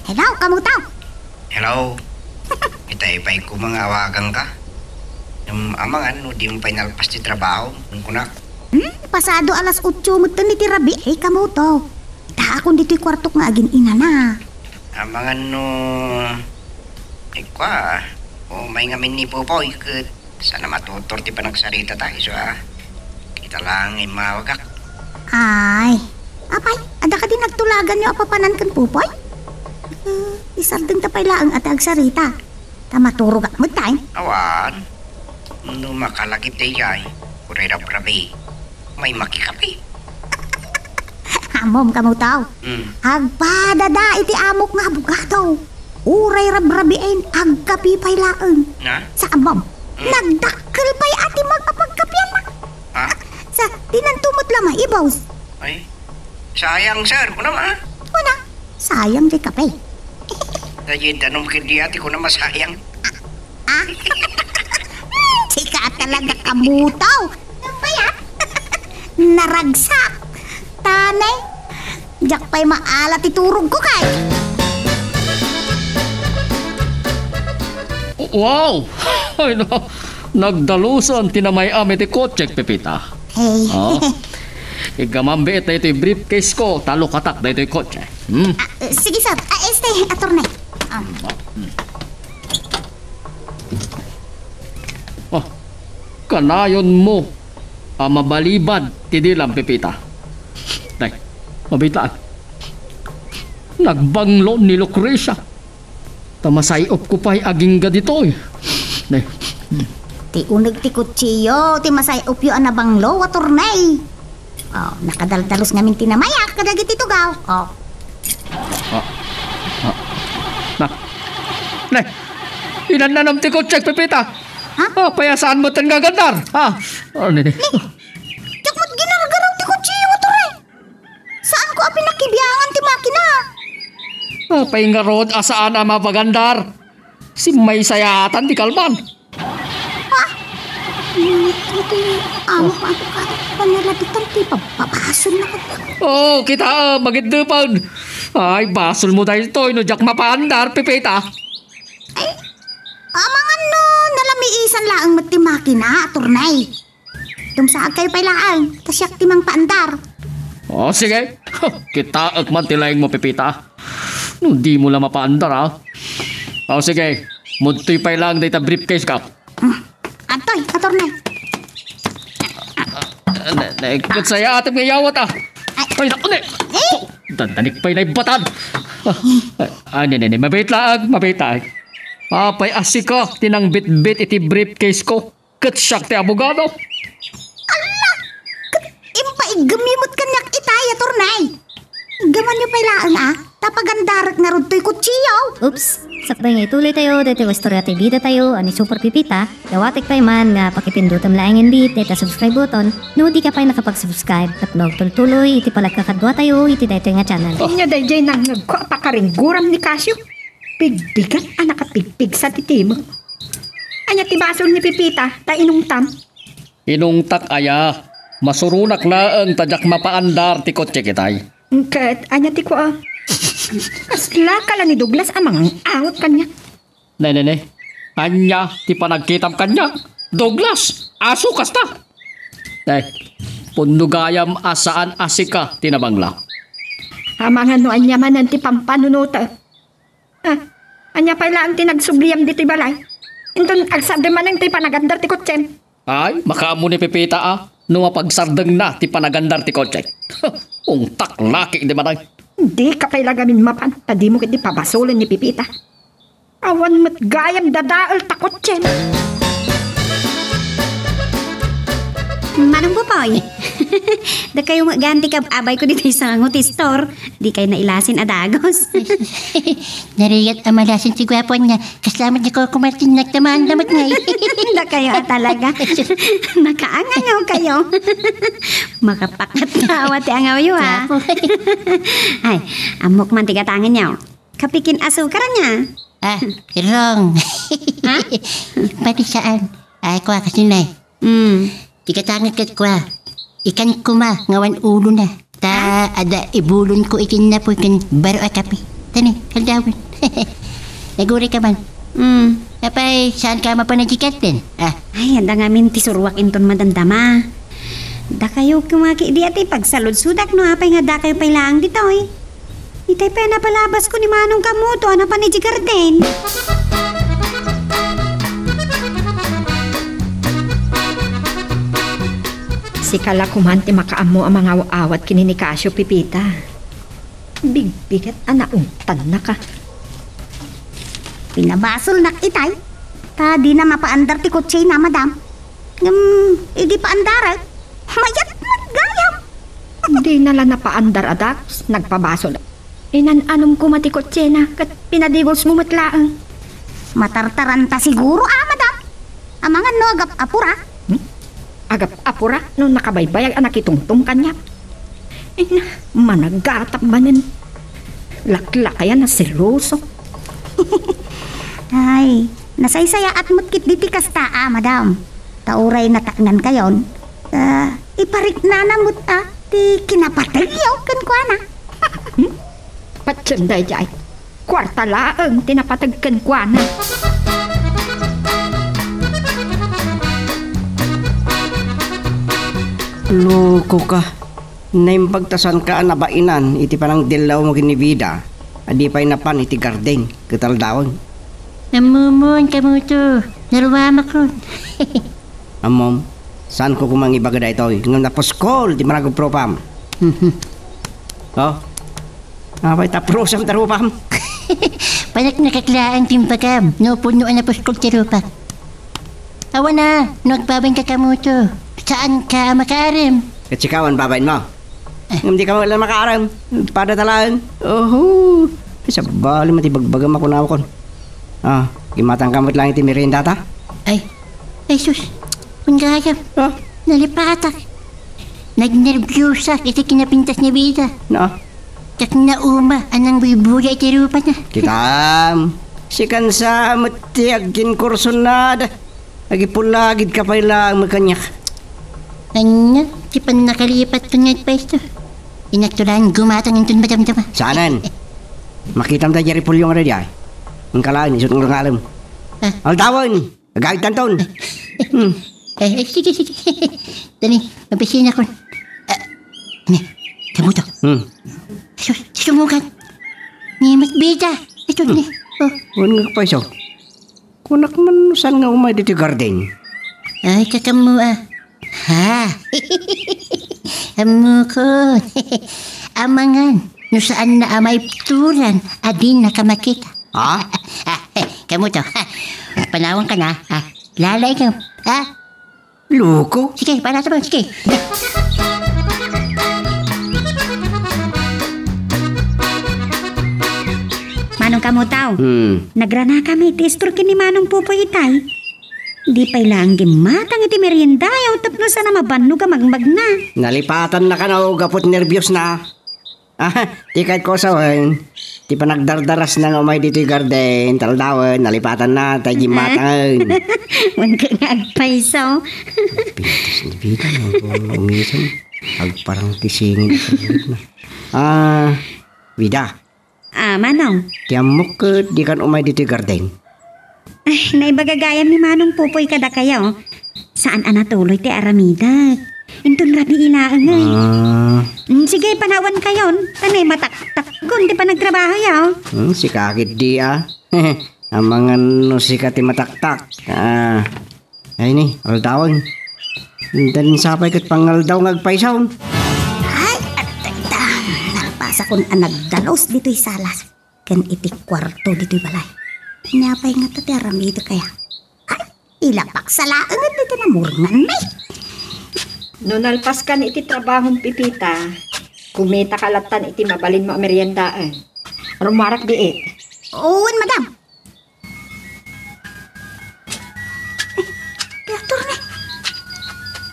Hello, Kamuto! Hello. Itay pay ko nga awaganka. Ngem amangan no dimo pay nalpas ti trabaho, kunak. Hmm? Pasado alas otso metten iti rabii, Kamuto. Itaakon ditoy kuartok nga agin-inana. Amangan no, ikwa, o may ngamin ni Popoy, ket sana matutor ti panagsarita ta, isu a. Kita laeng nga immawagak. Ay, apay, adda kadi nagtulaganyo a papanan ken Popoy? Eh, isardeng ta pay laeng a ti agsarita. Ta maturogak met, tay. Awan. No makalagip dayjay, uray rabrabi. May makikape. Ammom, Kamuto. Hmm. Agpadada iti amok nga abogado. Uray rabrabien, agkape pay laeng. Na? Sa ammom, Hmm. nagdakkel pay a ti magpagkapianna. Ha? Sa, dinanto met la maibos. Ay, sayang, sir. Kunam, ah? Kuna, sayang ti kape. Daydi danum ketdi a ti kunam a sayang. Ah? Sika talaga, Kamuto. Ano ba yan? Naragsak. Tanay. Diak pay maala ti turog ko kay. Wow! Ay, no. Nagdalusan ti namay-am iti kotsek, Pepita. Hey. Oh. Iggamam biit daytoy briefcase ko, ta lukatak daytoy kotse. Hmm? Ah, eh, sige, sir. Ah, este, attorney. Ah. Oh, kanayon mo a mabalibad ti dilam, Pepita. Nay, mabitaan. Nagbanglo ni Lucrecia. Ta masay-op ko pay agingga ditoy. Nay. Ti uneg ti kutsiyo, ti masay-opyo a nabanglo, attorney. Oh, nakadaldalus ngamin ti namayak kadagiti tugaw. Oh. Ah. Ah. Na. Ne. Inannanam ti kotsek, Pepita. Ha? Ah, pay a saan met nga agandar. Ah. Oh, ne, ne. Ne. Diak met ginargaraw ti kotsiyo, attorney. Saanko a pinakibiangan ti makina. Ah, pay ngarud a saan a mapagandar. Simmaysayaatan ti kalman. Ha? Ngunit iti amo pa ka panalabitan ti pababasol na kata. Oh, kita, ah, magiddepan. Ay, basol mo daytoy no diak mapaandar, Pepita. Ay, amangan no nalamiisan laeng met ti makina, attorney. Tumsaag kayo pay laeng, ta siak ti mangpaandar. Oh, sige. Kitaek man ti laeng mo, Pepita. No di mo la mapaandar, ah. Oh, sige. Mudtoy pay laeng dayta briefcase ka. Hmm. Adtoy, attorney. Ah, ne, ne, ket sayaat nga iyawat, ah. Ay. Ay, naku, ne. Eh? Dandanik pay naibatad. Ah, ah, ne, ne, ne, mabait laeng, mabait laeng. Apay a sika ti nangbitbit iti briefcase ko. Ket siak ti abogado. Ala! Ket impaiggemyo met kaniak itay, attorney. Iggamanyo pay laeng, a, ta pagandarek ngarud toy kutsiyo. Oops! Sakbay nga ituloy tayo daytoy nga istorya ti bida tayo a ni Super Pipita, dawatek pay man nga pakipindutem laeng inbit dayta subscribe button no di ka pay nakapag-subscribe ket maagtultuloy iti panagkakadua tayo iti daytoy nga channel. Ania daydiay nangngegko a pakaringguram ni Casio? Pigpigan a nakapigpigsa ti timek. Ania ti basol ni Pipita ta inungtam? Inungtak aya, masuronak laeng ta diak mapaandar ti kotsek itay. Ket ania ti kua? Kasla ka la ni Douglas a mangang-awat kaniak. Ne, ne, ne. Ania ti panagkitam kaniak? Douglas, aso kasta. Ne, pudno gayam a saan a sika ti nabangla. Amangan no ania manen ti pampanunotem. Ah, ania pay laeng ti nagsubliam ditoy balay? Inton agsardeng manen ti panagandar ti kotsem. Ay, makaammo ni Pepita a no mapagsardengna ti panagandar ti kotse. Ungtak laki idi maday. Dika pay la gamin mapan, ta dimo ketdi pabasolen ni Pipita. Awan met gayam dadael ta kotsem. Manong Popoy, dakayo met gayam ti kab-abayko ditoy sango ti store. Dikay nailasin a dagos. Narigat a malasin ti guapoanna. Kasla met ni Coco Martin, nagtamaan da met ngay. Dakayo a talaga. Nakaangangawkayo. Makapakatawa ti angawyo, a. Apo. Ay, ammok man ti gatangenyo. Kape ken asukaranna. Ah, wrong. Ha? Pati saan. Ay, kua, kasinay. Mm. Ti gatangek ket kua, ikan koma nga awan ulona. Ta adda ibulonko iti napoy ken baro a kape. Tani, aldawen. Naguray ka man. Mm. Apay, saan ka mapan a garden? Ah. Ay, adda ngamin ti suruak inton madamdama. Dakayo koma ketdi a ti pagsaludsodak no apay nga dakayo pay laeng ditoy. Itay pay a napalabasko ni Manong Kamoto a napan idiay garden. Sika la koman ti makaammo a mangaw-awat ken ni Casio, Pipita. Bigbigat a naungtannaka. Pinabasolnak itay, ta dina mapaandar ti kotsena, madam. Ngem idi paandarek, mayat met gayam. Dina la napaandar a dagus, nagpabasol. Inan-anom koma ti kotsena ket pinadigosmo met laeng. Matartaranta siguro, a, madam. Amangan no agap-apura. Hmm? Agap-apura no nakabaybayag a nakitungtong kaniak. Ay na, managgatap manen. Laklakayan a seloso. Ay, nasaysayaat met ketdi ti kasta, a, madam. Ta uray nataknankayon, ah, ipariknana met a ti kinapatayyo kenkuana. Hmm? Patien daydiay. Kuarta laeng ti napateg kenkuana. Loko ka. Naimbag ta saanka a nabainan iti panangdellawmo ken ni Vida a di pay napan iti garden ket aldawen. Ammomon, Kamoto, naruamakon. Ammom, saanko koma nga ibaga daytoy, ngem napuskol ti maragup rupam. Mhm. Oh, apay ta purosam ta rupam? Panaknakak laeng ti imbagam, no pudno a napuskol ti rupak. Awan a, no agbabain ka, Kamoto, saanka a makaarem. Ket sika awan babain mo? Eh. Ngem di ka la makaarem. Pada ta laeng. Oho. Ay, sabali met ti bagbagam a kunakon. Ah, immatangka met laeng iti meriendata? Ay. Ay, sus. Kun gayam. Ah? Nalipatak. Nagnerbiosak iti kinapintas ni Vida. Na? Ket nauma a nangbuybuya iti rupana. Kitam, sikan sa met ti agkinkursunada. Agipullagidka pay laeng met kaniak. Ania ti pannakalipatten nga agpayso? Inakto laeng gumatang inton madamdama. Saanen? Makitam daydiay repolyo nga daydiay. Inka laeng, isu't nga ngalem. Ah. Aldawen! Agaytanton. Hmm. Eh, eh, sige, sige. Dani, mabisinakon. Ah, ne, Kamoto. Hmm. Sus, sumugat. Ni Mas Bida. Ito, hmm, ne. Oh. Wen nga payso. Kunak man no saan nga umay ditoy garden. Ay, kakammo, ah. Ha? Ammokon. Amangan no saanna a maibturan a dinaka makita. Ha? Kamoto. Panawanka na, ha? Lalaing ka, ha? Loko. Sige, panasa mo, sige. Manong Kamoto. Hmm. Nagranakami iti istorya ken ni Manong Popoy itay. Di pay laeng gimmatang iti meriendayo tapno saan a mabannog a magmagna. Nalipatannaka no gapu ti nerbiosna. Ah, ti kayatko a sawen, ti panagdardarasna nga umay ditoy garden, ta aldawen, nalipatanna, tay gimmatangen. Wen ka nga agpayso. Pintas ni Vida, no, umisem. Agparang ti singin. Ah, Vida. Ah, Manong. Ti ammok ket dikan umay ditoy garden. Ay, naibaga gayam ni Manong Popoy kadakayo. Saan a natuloy ti aramidek. Inton rabii laeng, ay. Ah. Mm, sige, panawankayon. Tanay mataktakkon ti panagtrabahoyo. Hmm, sika ketdi, ah. Amangan no sika ti mataktak. Ah. Ay ni, aldawen. Intan sapay ket pangaldaw nga agpayso. Ay, at, at, Sakon a nagdalus ditoy sala ken iti kuarto ditoy balay. Ania pay ngata ti aramidek aya? Ay, ilapak sa laeng ditoy namurengan, may. No nalpaskan iti trabahom, Pepita, kumitaka lattan iti mabalinmo a meriendaen. Rummuarak biit. Wen, madam. Ay, ti attorney.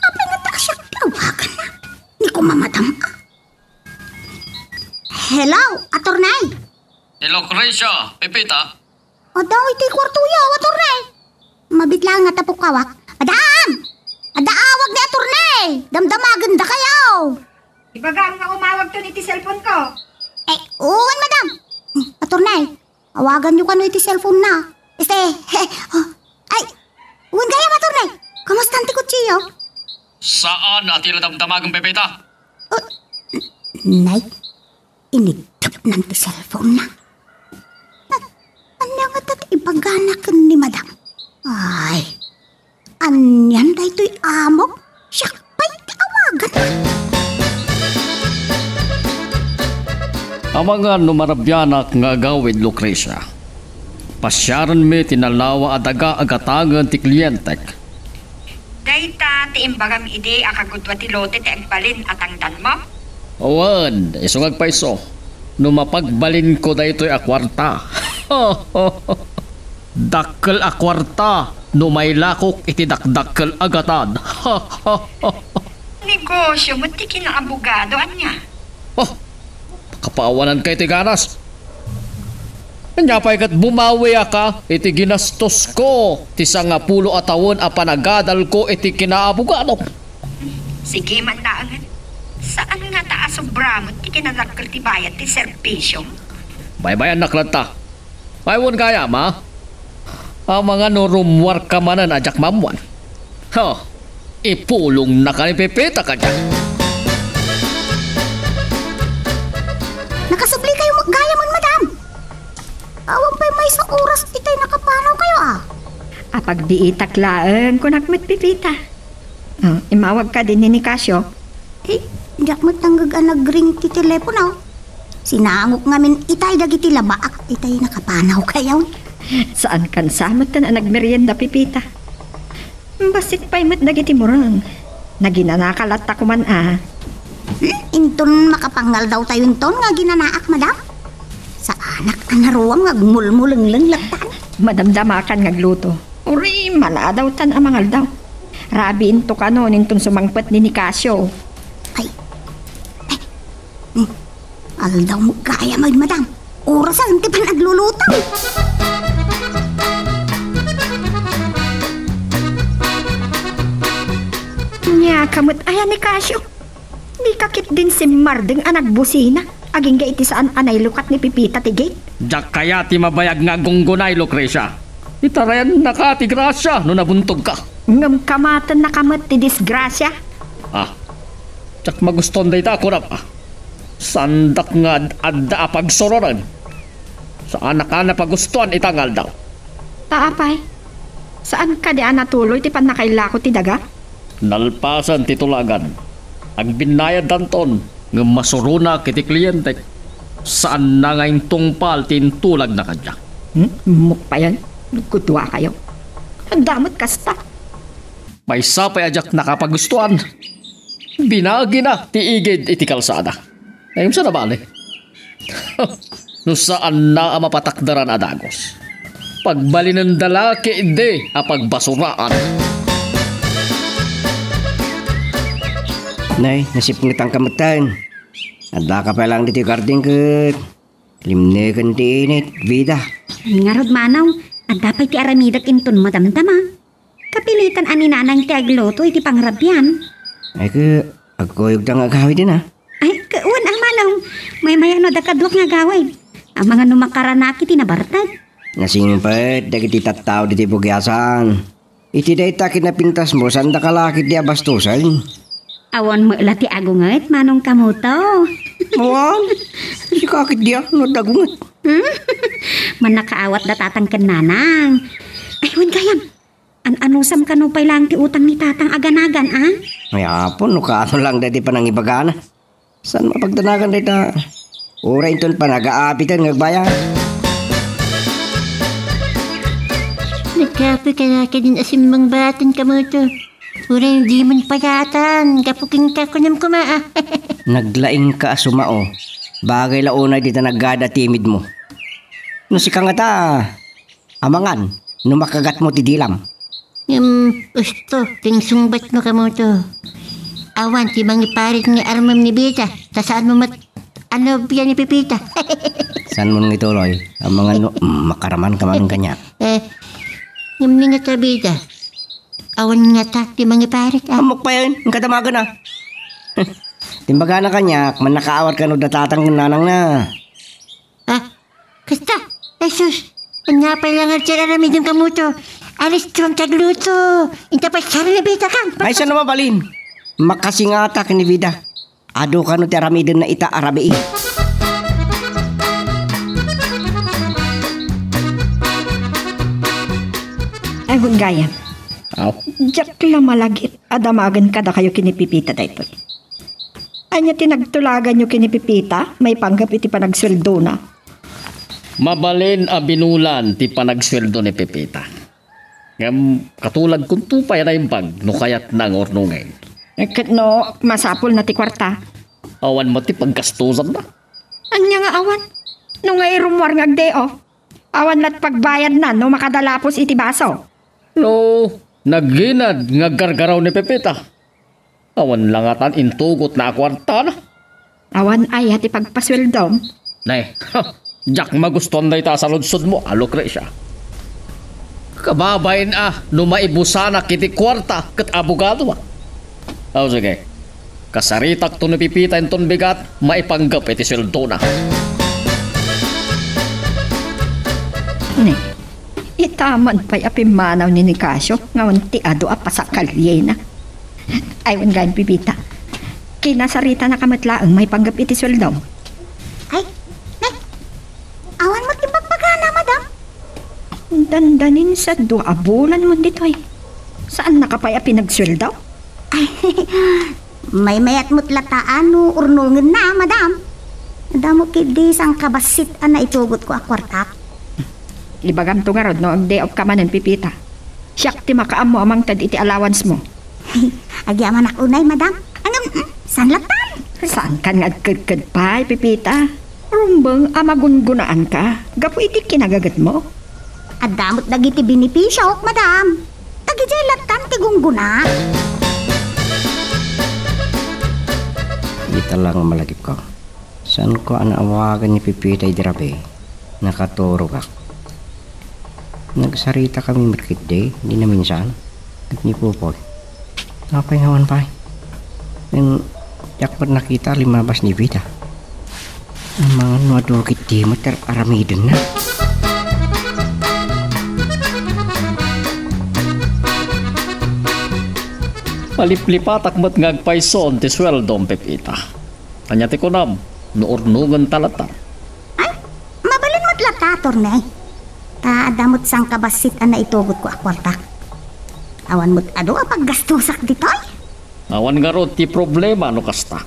Apay ngata siak ti awaganna? Ni koma madam, a? Hello, attorney? Ni Lucrecia, Pepita? Adda iti kuartoyo, attorney. Mabiit laeng nga ta pukkawak. Madam! Adda awag ni attorney! Damdamagenda kayo! Ibagam nga umawagton iti cellphone ko. Eh, wen, madam. Attorney, awaganyo kano iti cellphone na. Este, oh, ay, wen gayam, attorney. Kamusta ti kutsio? Saan a ti nadamdamagen, Pepita? Uh, nay, inigtepnan ti cellphone na. A-, ania ngata ti ibagana ken ni madam? Ay, anian daytoy amok? Siak pay ti awagan. Amangan no marabianak nga agawid, Lucrecia. Pasiarenmi ti nalawa a daga a gatangen ti klientek. Dayta ti imbagam idi a kagudua ti lote ti agbalin a tangdanmo? Wen, isu nga agpayso, no mapagbalinko daytoy a kuarta. Dakkel a kuarta no mailakok iti dakdakkel a gatad. Negosio met ti kinaabogado, ania? Oh, makapawananka iti ganas. Ania pay ket bumawiaka iti ginastosko ti sangapulo a tawen a panagadalko iti kinaabogado. Sige man laengen. Saan ngata a sobra met ti kinadakkel ti bayad ti serbisiom? Baybayannak latta. Ay, wen gayam, a? Amangan no rummuarka manen a diak maammuan. Ha, ipulongnaka ni Pepita kadiak. Nakasublikayo met gayam, madam. Awan pay maysa oras itay nakapanawkayo, a? Apagbiitak laeng, kunak met, Pepita. Ah, immawag kadi ni Nicasio? Eh, diak met nangngeg a nagring ti telepono. Sinangok ngamin itay dagiti labaak itay nakapanawkayo. Saankan sa met a nagmerienda, Pepita. Bassit pay met dagiti mureng. Naginanaka latta koman a. Hmm, inton makapangaldawtayo inton nga ginanaak, madam? Saanak a naruam nga agmulmulengleng latta. Madamdamakan nga agluto. Uray, maladawtan a mangaldaw. Rabiinto kano inton sumangpet ni Nicasio. Ay. Ay. Hmm. Aldaw mo gayam, madam. Orasen ti panagluluto. Nia ka met aya, Nicasio? Dika ketdin simmardeng a nagbusina agingga iti saan a nailukat ni Pepita ti gate? Diak kayat ti mabayag nga aggunggunay, Lucrecia. Itarayannaka ti grasia no nabuntogka. Ngem kamatennaka met ti disgrasia. Ah, diak magustuan dayta a kunam, a. Saandak nga ad-, adda a pagsuroren. Saanak a napagustuan ita nga aldaw. Ta apay, saan kadi a natuloy ti pannakailako ti daga? Nalpasen ti tulagan. Agbinnayaddanton, ngem masuronak iti klientek. Saanna nga intungpal ti intulagna kadiak. Hmm? Mukpayan, nagkuduakayo. Adda met kasta. Maysa pay a diak nakapagustuan. Binagina ti igid iti kalsada. Ngem saan a bale? No saanna a mapatakderan a dagus. Pagbalinenda la ketdi a pagbasuraan. Nay, nasipngetanka metten. Addaka pay laeng ditoy garden ket limneken ti init, bida. Ngarud, manong, adda pay ti aramidek inton madamdama. Kapilitan a ni Nanang ti agluto iti pangrabian. Ay, ket agkuyogta nga agawiden, a? Ay, ket wen a, manong, maymay-ano da kaduak nga agawid. Amangan no makaranak iti nabartag. Nasingpet dagiti tattao ditoy bugiasan. Iti dayta kinapintasmo, saandaka la ketdi a bastosen. Awan met la ti agunget, manong Kamuto. Awan, sika ketdi a, no adda agunget. Hmm? Mannakaawat da tatang ken nanang. Ay, wen gayam. An-anusam kano pay laeng ti utang ni tatang a ganagan, a? Ay, apo, no kaano laeng daydi panangibagana. Saan mapagdanagan dayta? Uray inton panagaabiten nga agbayad. Nagkape ka na kadin asin mangbaten kamoto. Uray dimon payatan, gapu kenka kunam koma, ah. Naglaingka a sumao. Bagay la unay dita nagada timidmo. No sika ngata, amangan, no makagatmo ti dilam. Ngem, usto, ti insungbatmo kamoto. Awan ti mangiparit nga armem ni Bita, ta saanmo met a nobia ni Pepita. Saanmo nga ituloy? Amangan no, mm, makaraman ka man kaniak. Eh, ngem ni ngata Bita. Awan ngata ti mangiparit, ah. Ammok pay, eh, ang kadamagan, ah. Timbagana kaniak, mannakaawat kano da tatang ken nanangna. Ah, kasta? Ay sus, ania pay la nga ti aramidem kamoto? Alis ti agluto. Inta pay sari ni Bita kan. Ay, saan mabalin? Makasingata ken ni Bita. Adu kano ti aramidenna ita a rabii. Ay, gayam. Aw. Diak la malagip a damagen kadakayo ken ni Pepita daytoy. Ania ti nagtulaganyo ken ni Pepita maipanggep iti panagsueldona? Mabalin a binulan ti panagsueldo ni Pepita. Ngem katulagkonto pay a naimbag no kayatna nga urnongen. Eh, ket no masapulna ti kuarta? Awan met ti paggastosanna. Ania nga awan? No nga irummuar nga agdeo, awan met pagbayadna no makada lapos iti baso. No, nagginad nga aggargaraw ni Pepita. Awan la ngatan intugotna a kuartana. Awan aya ti pagpasueldom? Nay, diak magustuan dayta a saludsodmo, a Lucrecia. Kababain a no maibusanak iti kuarta ket abogadoak. Aw, sige. Kasaritakto ni Pepita inton bigat maipanggep iti sueldona. Ne, ita man pay a pimmanaw ni Nicasio nga awan ti adu a pasakaliena. Ay, wen gayam Pepita. Kinasaritanaka met laeng maipanggep iti sueldom. Ay, nay, awan met imbagbaga, madam. Dandanin sa dua a bulan mo ditoy. Saannaka pay a pinagsueldo? Ay, maymayat met lata a no urnongenna, madam. Adda mo ketdi sangkabassit a naitugotko a kuartak. Ibagamto ngarud no agdeopka manen, Pepita. Siak ti makaammo a mangted iti allowance mo. Agyamanak unay, madam. Ngem, mm, saan lattan? Saankan nga agkedked pay, Pepita? Rumbeng a magungunaanka gapu iti kinagagetmo. Adda met dagiti benefisiok, madam. Dagidiay lattan ti gunggunaak. Dita lang malagipko. Saanko a naawagan ni Pepita idi rabii. Nakaturogak. Nagsaritami met ketdi idi naminsan ket ni Popoy. Apay nga awan pay? Ngem diak met nakita a limmabas ni Pepita. Amangan no adu ketdi met ti ar-aramidenna. Maliplipatak met nga agpayson ti sueldom, Pepita. Ania ti kunam no urnongenta latta? Ay, mabalin met latta, attorney. Ta adda met sangkabassit a naitugotko a kuartak. Awan met adu a paggastosak ditoy. Awan ngarud ti problema no kasta.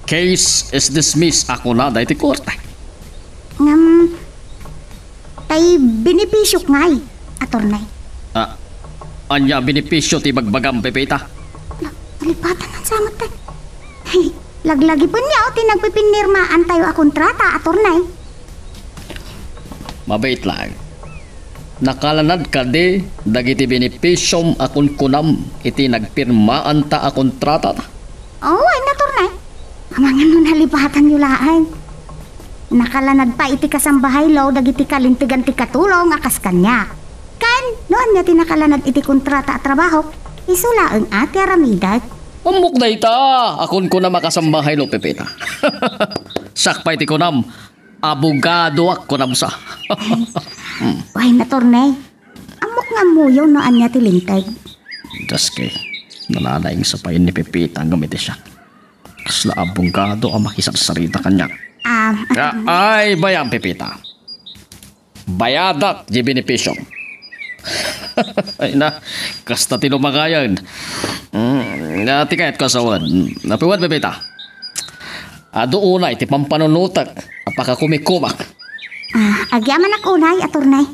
Case is dismissed a kunada iti korte. Ngem, tay benefisiok ngay, attorney. Ah, ania a benepisio ti ibagbagam, Pepita? La, nalipatan sa met, tay. Hey, laglagipenyo ti nagpipinirmaantayo a kontrata, attorney. Mabait laeng. Nakalanad kadi dagiti benefisiom a kunkunam iti nagpirmaanta a kontratata? Oo, ay, attorney. Amangan no nalipatanyo laeng. Nakalanad pay iti kasambahaylo dagiti kalintegan ti katulong a kas kaniak. Ken, no ania ti nakalanad iti kontrata a trabahok, isu laeng a ti aramidek. Ammok dayta a kunkunam a kasambahaylo, Pepita. Siak pay ti kunam, abogadoak, kunam sa. Ay, wen, attorney. Ammok nga ammoyo no ania ti linteg. Daske, nalalaingsa pay ni Pepita ngem iti siak. Kasla abogado a makisarsarita kaniak. Ah, ah, ay, bayam, Pepita. Bayadak di benefisiom. Ay na, kasta ti lumagayan. Mm, na, ti kayat ko sawen. Napiwan, Pepita. Adu unay ti pampanunutek Apakakumikumak. Ah, agyamanak unay, attorney.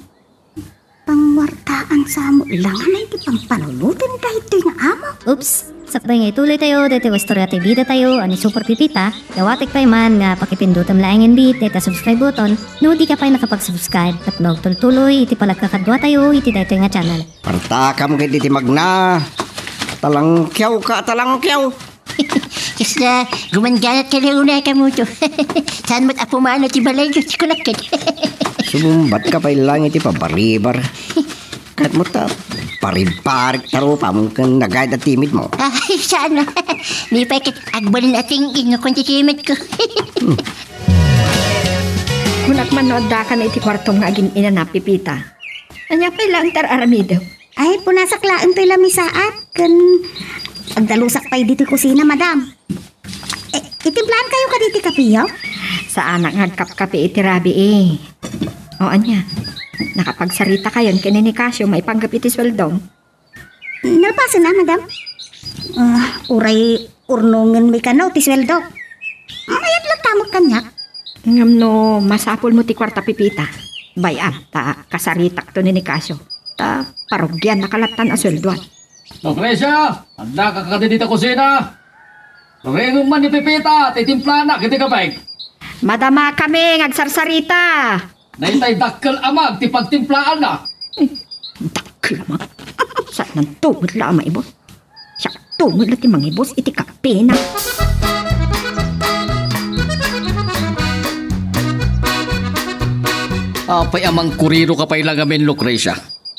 Pangwartaan sa mo lang, anay ti pampanunoten daytoy nga amo? Oops, sakbay nga ituloy tayo, daytoy nga istorya ti bida tayo, a ni Super Pipita, dawatek pay man nga pakipindutem laengen bi, dayta subscribe button, no di ka pay nakapag-subscribe, tapno agtultuloy iti palagkakadua tayo, iti daytoy nga channel. Partakam ket iti magna, talangkiaw ka, talangkiaw. Kasla, gumanganat ka la unay kamuto. Saan met a pumanaw ti balay, Diyos ko, lakad. Sumumbat ka pay lang iti pabaribar. Ket mo ta, paribarik ta rupam ken nagayad a timid mo. Ay, saan a. Ni pay ket agbalin a ting-ing no kunti timid ko. Kunak man no adda ka na iti kuartom nga agin-inana, Pipita. Ania pay laeng ti ar-aramidem? Ay, punasak laeng toy lamisaat, ken agdalusak pay ditoy kusina, madam. Eh, itimplaankayo kadi ti kapeyo? Saanak nga agkapkape iti rabii. O, ania? Nakapagsarita kayon ken ni Nicasio maipanggep iti sueldom? Nalpasen a, madam. Ah, uray urnongen mi kano ti sueldo. Mayat latta met kaniak. Ngem no masapulmo ti kuarta, Pipita, bay-am ta kasaritakto ni Nicasio. Ta parugiannaka lattan a sueldoan. Lucrecia, addaka kadi dita kusina? Rengem man ni Pipita ti timplanak iti kape. Madamakami nga agsarsarita. Daytay dakkel a mag ti pagtimplaanna. Dakkel a mag? Saananto met la a maibus? Siakto met la ti mangibus iti kapena. Apay a mangkuriroka pay la ngamin, Lucrecia?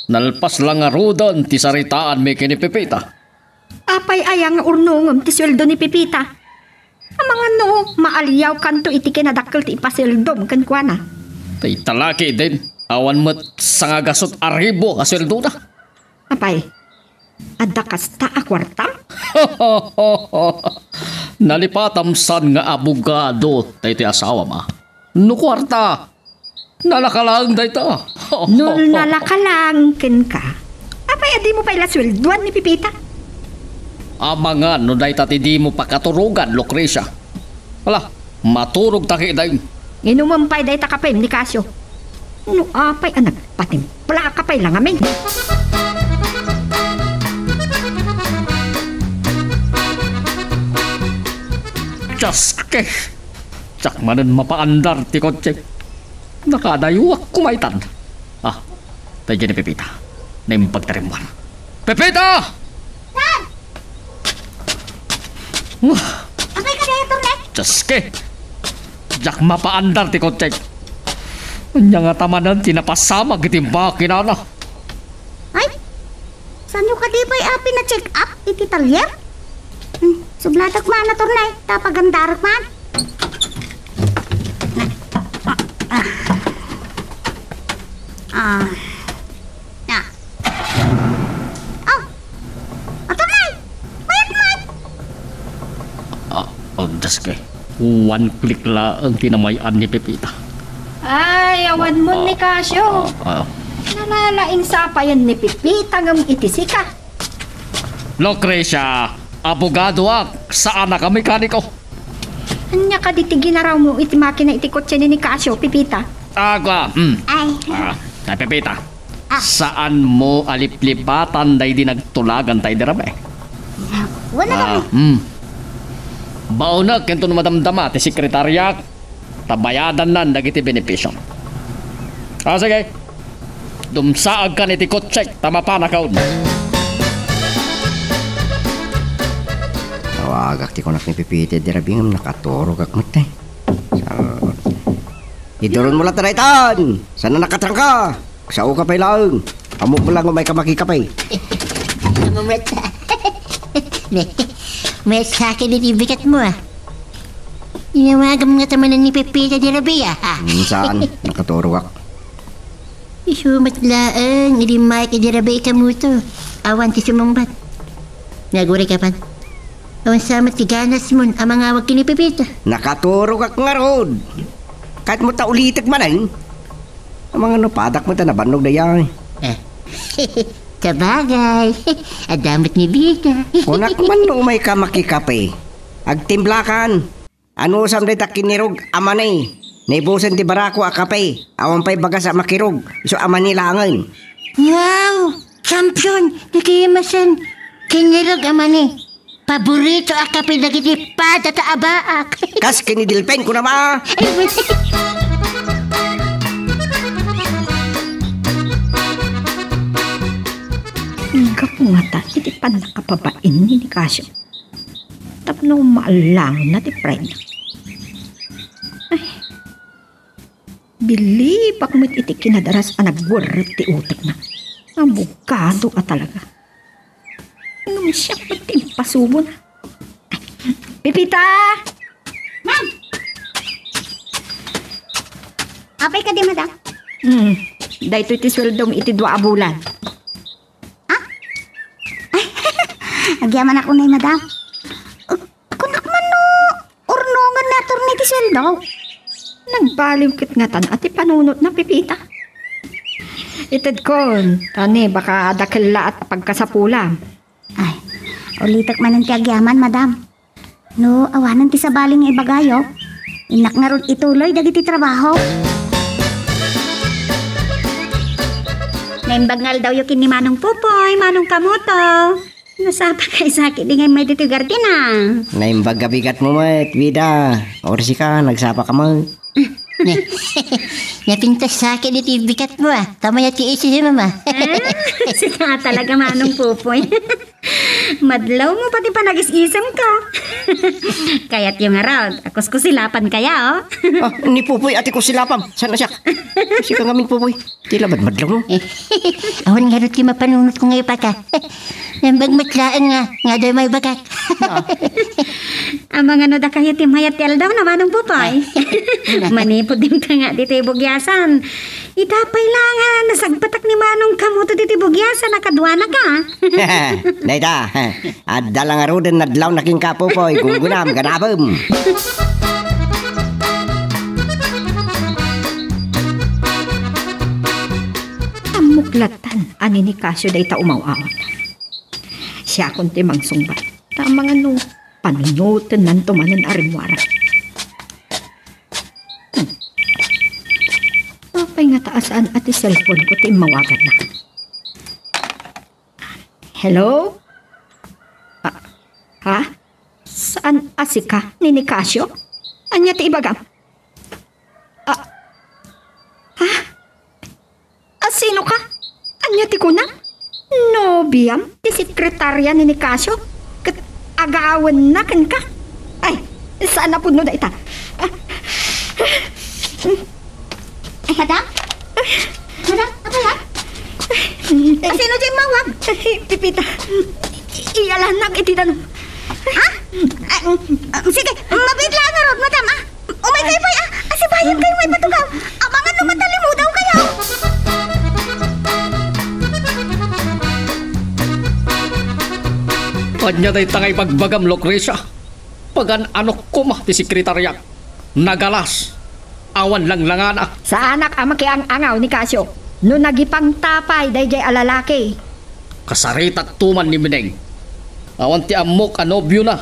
Nalpas la ngaruden ti saritaanmi ken ni Pipita. Apay aya nga urnongem ti sueldo ni Pipita? Amangan no maaliawkanto iti kinadakkel ti ipasueldom kenkuana. Dayta la ketdin, awan met sangagasut a ribu a sueldona. Apay, adda kasta a kuarta? Nalipatam san nga abogado daytoy asawam a. No kuarta, nalaka laeng dayta. No nalakalaeng kenka, apay a dimo pay la sueldoan ni Pipita? Amangan no dayta ti dimo pakaturogan, Lucrecia. Ala, maturogta ketdin. Inumem pay dayta kapem, Nicasio. No apay a nagpatimplaka pay la ngamin. Dios, ke! Diak manen mapaandar ti kotse. Nakadayuak kumaytan. Ah, daydiay ni Pepita. Naimbag ti rimmuar. Pepita! Dad! Wah! Apay kadi, attorney? Dios, ke! Diak mapaandar ti kotse. Ania ngata manen ti napasamak iti makinana? Ay, saanyo kadi pay a pina-check up iti talyer? Hmm, subladak man, attorney, ta pagandarek man. Ah. Ah. Oh, attorney, mayat man. Ah, oh, Dios, ke. One click laeng ti namay-an ni Pepita. Ay, awan mo ni Casio. Ah, ah. Nalalaing sapayan ni Pepita ngem iti sika. Lucrecia, abogadoak, saanak a mekaniko. Ania kadi ti ginarawmo iti makina iti kotse ni Nicasio, Pepita? Agwa, hmm. Ay. Ah, ay, Pepita. Ah. Saanmo a liplipatan daydi nagtulagan ta idi rabii? Wala kami. Ah, hmm. Baonek ken no madamdama ti sekretariak. Ta bayadannan dagiti benepisio. Ah, sige. Dumsaagkan iti kotsek ta mapanakon. Tawagak ti kunak ni Pipita idi rabii ngem nakaturogak met, eh. Sa-, iduron mo latta daytan! Saan a nakatrangka? Sao ka pay laeng. Ammok met laeng umayka makikape. Ammom met. Met, met sa akin iti bigat mo, ah. Inawagam ngata manen ni Pepita idi rabii, ah. Hmm, saan? Nakaturogak. Isu met laeng, idi mayat idi rabii kamuto. Awan ti sumungbat. Naguray ka pan. Awan sa met ti ganas mon a mangawag ken ni Pepita. Nakaturogak ngarud. Kayatmo ta ulitek manen? Amangan no padak met a nabannog dayta. Eh. Sabagay. Adda met ni Bida. Kunak man no umayka makikape. Agtimplakan. Anusam dayta kinirog a mani. Naibusen ti barako a kape. Awan pay bagas a makirog. Isu a mani laengen. Wow! Champion! Nakimasen! Kinirog a mani. Paborito a kape dagiti padatabaak. Kas ken ni Delfin, kunam a. Gapu ngata iti pannakababain ni Nicasio tapno maallangonda ti pride. Ay, bilibak met iti kinadaras a nagwerrep ti utekna. Abogado a talaga. Ngem siak met ti impasubona. Pepita! Ma'am! Apay kadi, madam? Hmm, daytoy ti sueldom iti dua a bulan. Ah? Ay, agyamanak unay, madam. Uh, kunak man no urnongen ni attorney ti sueldo. Nagbaliw ket ngatan a ti panunotna, Pepita. Itedkon, ta ni, baka dakkel la a pagkasapulam. Ay, ulitek manen ti agyaman, madam. No awanen ti sabali nga ibagayo, innak ngarud ituloy dagiti trabaho. Naimbag nga aldawyo ken ni Manong Popoy, Manong Kamoto. Nasapa kay sakit di nga may ditoy gardina. Naimbag a bigat mo met, Vida. Orsika, nagsapa ka met. Napintas sakit ditoy bigat mo, ah. Tama ya ti isi si mama. Ah, sika talaga, Manong Popoy. Madlaw mo pati panagis-isem ka. Kayatyo ngarud, a kuskusilapan kaya, oh. Ah, ni Popoy, ati kusilapam. Saan na siya? Sika ngamin, Popoy. Ti labad madlaw mo. Awan ngarud ti mapanunot ko nga ipaka. Naimbag met laeng nga, nga adda may bagak. Ah. Amangan no dakayo ti mayat ti aldaw na, Manong Popoy. Ah. Manipud dimta nga ditoy bugyasan. Ita pay la nga nasagpatak ni Manong Kamoto ditoy bugyasan a kaduana ka. Dayta, adda la ngaruden nadlaw na kenka, Popoy, gunggunam, ganabem. Ammok lattan a ni Nicasio dayta umaw-awat. Siakon ti mangsungbat. Ta amangan no panunotennanto manen a rimmuar. Hmm. Apay ngata a saan a ti cellphone ko ti immawaganna? Hello? Ah, ha? Saan a sika ni Nicasio? Ania ti ibagam? Ah, ha? A sino ka? Ania ti kuna? Nobiam ti sekretarya ni Nicasio? Ket agawenna kenka? Ay, saan a pudno dayta. Ah. Madam? Madam, apay, ah? A sino ti immawag? Pepita. Iyalanak iti danum. Ha? Ah, ah, sige, mabiit laeng ngarud, madam, ah. Umay kayo pay, ah. Asibayan kayo nga ipatugaw. Amangan no matalimudaw kayo. Ania dayta nga ibagbagam, Lucrecia? Pagan-anok koma ti sekretariam. Nagalas. Awan langlangana. Saanak a makiang-angaw, Nicasio. No nagipangta pay daydiay a lalaki. Kasaritatto man ni Mineng. Awan ti ammok a nobiona.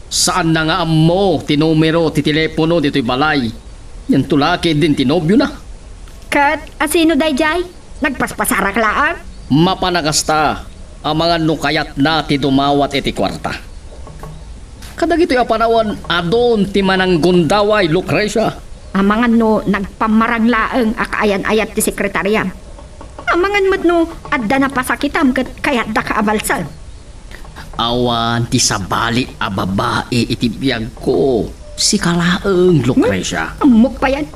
Saanna nga ammo ti numero ti telepono ditoy balay. Dianto la ketdin ti nobiona. Ket a sino daydiay? Nagpaspasarak laeng? Mapan a kasta, amangan no kayatna ti dumawat iti kuarta. Kadagitoy a panawen, adun ti mananggundaway, Lucrecia. Amangan no nagpammarang laeng a kaayan-ayat ti sekretariam. Amangan met no adda napasakitam ket kayatdaka a balsem. Awan ti sabali a babai iti biagko. Sika laeng, Lucrecia. Hmm? Ammok payen.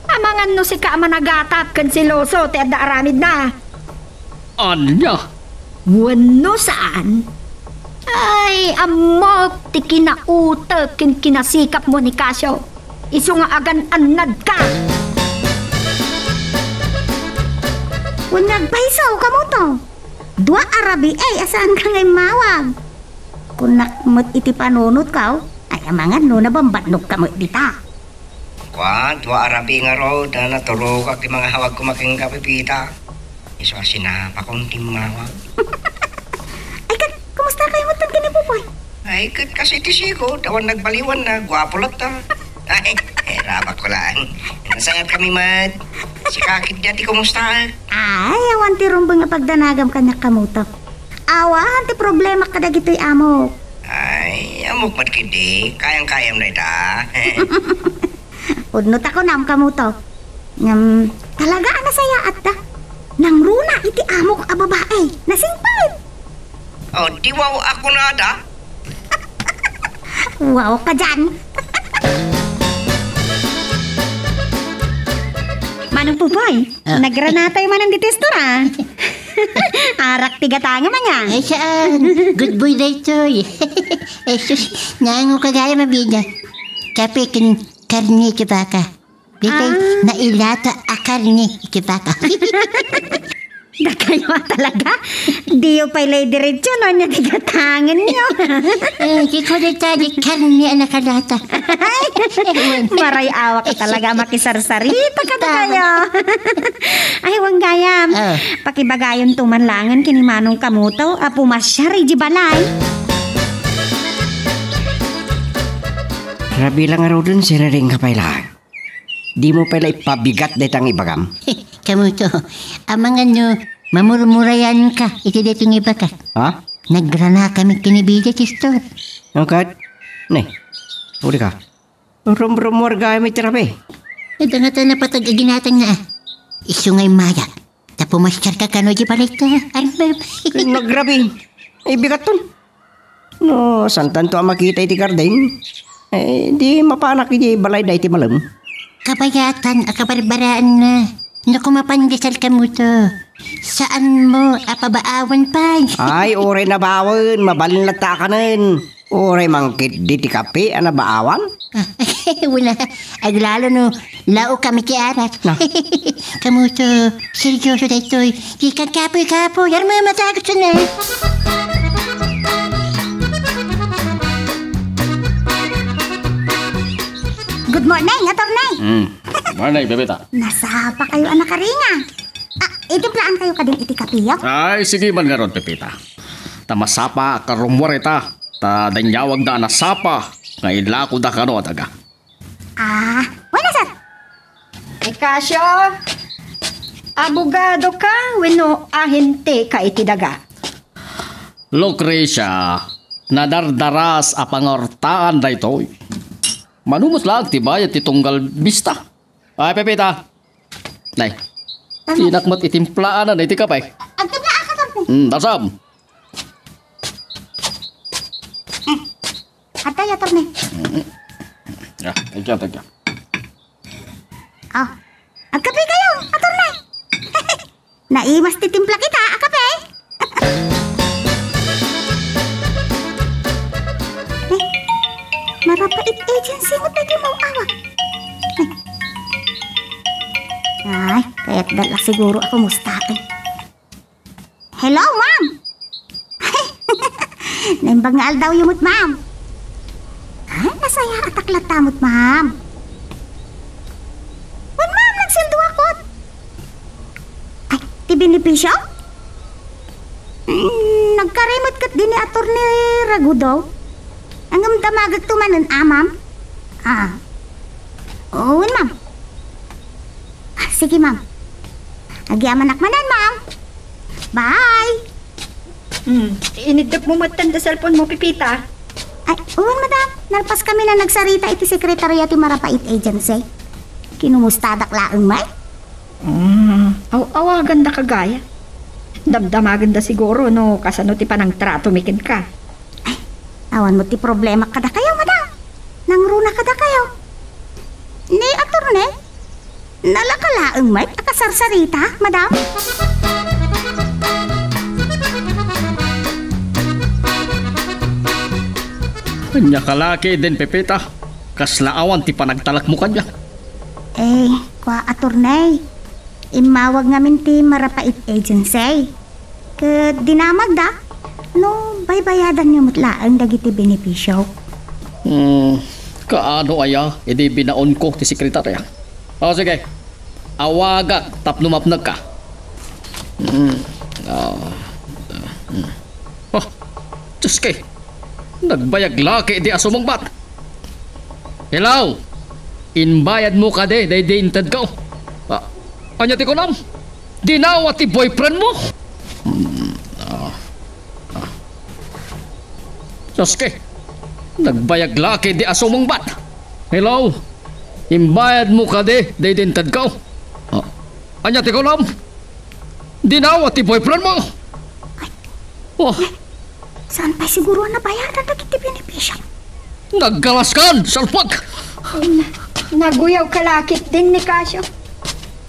Amangan no sika a managatap ken seloso ti adda aramidna. Ania? Wenno saan? Ay, ammok ti kinautek ken kinasikapmo, Nicasio. Isu nga agan-annadka. Wen nga agpayso, kamoto? Dua a rabii a saanka nga immawag. Kunak met iti panunotko, ay amangan no nabambanogka met dita. Kuan, dua a rabii ngarud a naturogak ti mangawagko makenka, Pepita. Isu a sinapakon ti immawag. Ay, ket, kumusta kayo met ken ni Popoy? Ay, ket kas iti sigud, awan nagbaliwanna, guapo latta. Ay, Eh, rabak ko lang. Nasayaat kami met. Sika ketdi, ati, kumusta? Ay, awan ti rumbeng a pagdanagam kaniak, Kamuto. Awan ti problema kadagitoy amok. Ay, ammok met ketdi. Kayam-kayam dayta. Pudno ta kunam, Kamuto. Ngem, talaga a nasayaatta. Nangruna iti amok a babae. Nasingpet. Oh, di wow ako na da. Wow ka dyan. Manong Pupoy, Ah. nagranatay man ang detestor, ah. Arak ti gatangam aya. Ay, saan? Good boy daytoy. Eh, sus, naango ka gayam a bida. Kape ken karne iti baka. Daytoy, Ah. nailata a karne iti baka. Dakayo a talaga. Diyo pay lay diretso, no, nya ti gatangenyo. Eh, di ko dita, di karne a nakalata. Maray-awa ka talaga, makisarsarita kadakayo. Ay, wen gayam. Ah. Pakibagayonto man langen ken ni Manong Kamuto a pumasiar iti balay. Rabii la ngaruden, siriring ka pay laeng. Dimo pay la ipabigat dayta nga ibagam. Kamuto, amangan no mamurmurayan ka iti daytoy nga ibagak. Ha? Nagrana kami ken ni Bida, Tistor. Angkat? Ne, uli ka. Rumrumor gayam iti rabii. Adda ngata napatag a ginatangna, ah. Isu nga immayak. Ta pumasiar ka kano iti balay ta, Armem. Nagrabii. Ibigat ton. No, santanto a makita iti garden, eh, di mapanak iti balay daytoy malem. Kabayatan a kabarbaraanna. No, koma pandesal, Kamuto. Saanmo a pabaawan pay. Ay, uray nabaawen, mabalin latta a kanen. Uray mangketdi ti kape a nabaawan. Ah, wala. Aglalo no, lao kami ti arak. Na. Kamuto, seryoso daytoy. Di ka kapoy-kapoy. Ano mo yung matagot sa na? Good morning, attorney. Mm. Morning, Pepita. Nasapa kayo, anak, karinga. Ah, itimplaankayo kadin iti kape, yo? Ay, sige man ngarud, Pepita. Ta masapa a karummuar ita. Ta danyawagda a nasapa nga ilakoda kano a daga. Ah, wala, sir. Ikacio, abogado ka wenno ahente ka iti daga? Lucrecia, nadardaras a pangaurtaan daytoy. Mano met laeng ti bayad ti tunggal bista? Ay, Pepita. Nay. Ano? Dinak met itimplaan iti kape. Agtimpla ka, Torne. Hmm, dasam. Adda ya, Torne. Ah, thank you, thank you. Oh, agkape kayo, Attorney. Naimas ti timpla kita a kape. Eh, Marapait Agency mo tayo mau awag. Eh. Ay, kayat dala siguro ako mustaen. Hello, ma'am! Naimbag nga aldaw yu met, ma'am. Ay, nasayaatak latta met, ma'am. Wen, ma'am, nagsueldoak. Ay, ti benepisio? Mm, nagkari met ket dini Attorney Ragudo. Ngem damagekto manen, a, ma'am? Ah. Wen, ma'am. Ah, sige, ma'am. Agyamanak manen, ma'am. Bye! Hmm, iniddep mo met ti cellphone mo, Pepita. Ay, wen, madam. Nalpas kami na nagsarita iti sekretarya ti Marapait Agency. Kinumustadak laeng met. Hmm, aw-awagan da kagaya. Damdamagen da siguro no kasano ti panangtrato mi kenka. Ay, awan met ti problema kadakayo, madam. Nangruna kadakayo. Ni attorney, nalaka laeng met a kasarsarita, madam. Ania ka la ketdin, Pepita? Kasla awan ti panagtalekmo kaniak. Eh, kua, attorney, immawag ngamin ti Marapait Agency. Ket dinamagda no baybayadanyo met laeng dagiti benepisio. Hmm, kaano aya idi binaonko ti sekretarya? O, sige. Awagak tapno mapnekka. Hmm. Ah, hmm. Oh, Diyos kay. Nagbayag la ketdi a sumungbat. Hello? Imbayadmo kadi daydi intedko? Ah, ania ti kunam? Dinawa ti boyfriendmo? Hmm, ah, ah. Saske, nagbayag la ket di a sumungbat. Hello? Imbayadmo kadi daydi intedko? Ah, ania ti kunam? Dinawa ti boyfriendmo? Ay. Oh. Saan pay siguro a nabayadan dagiti benepisio? Naggalaskan, salpag! Na-, naguyaw ka la ketdin, Nicasio.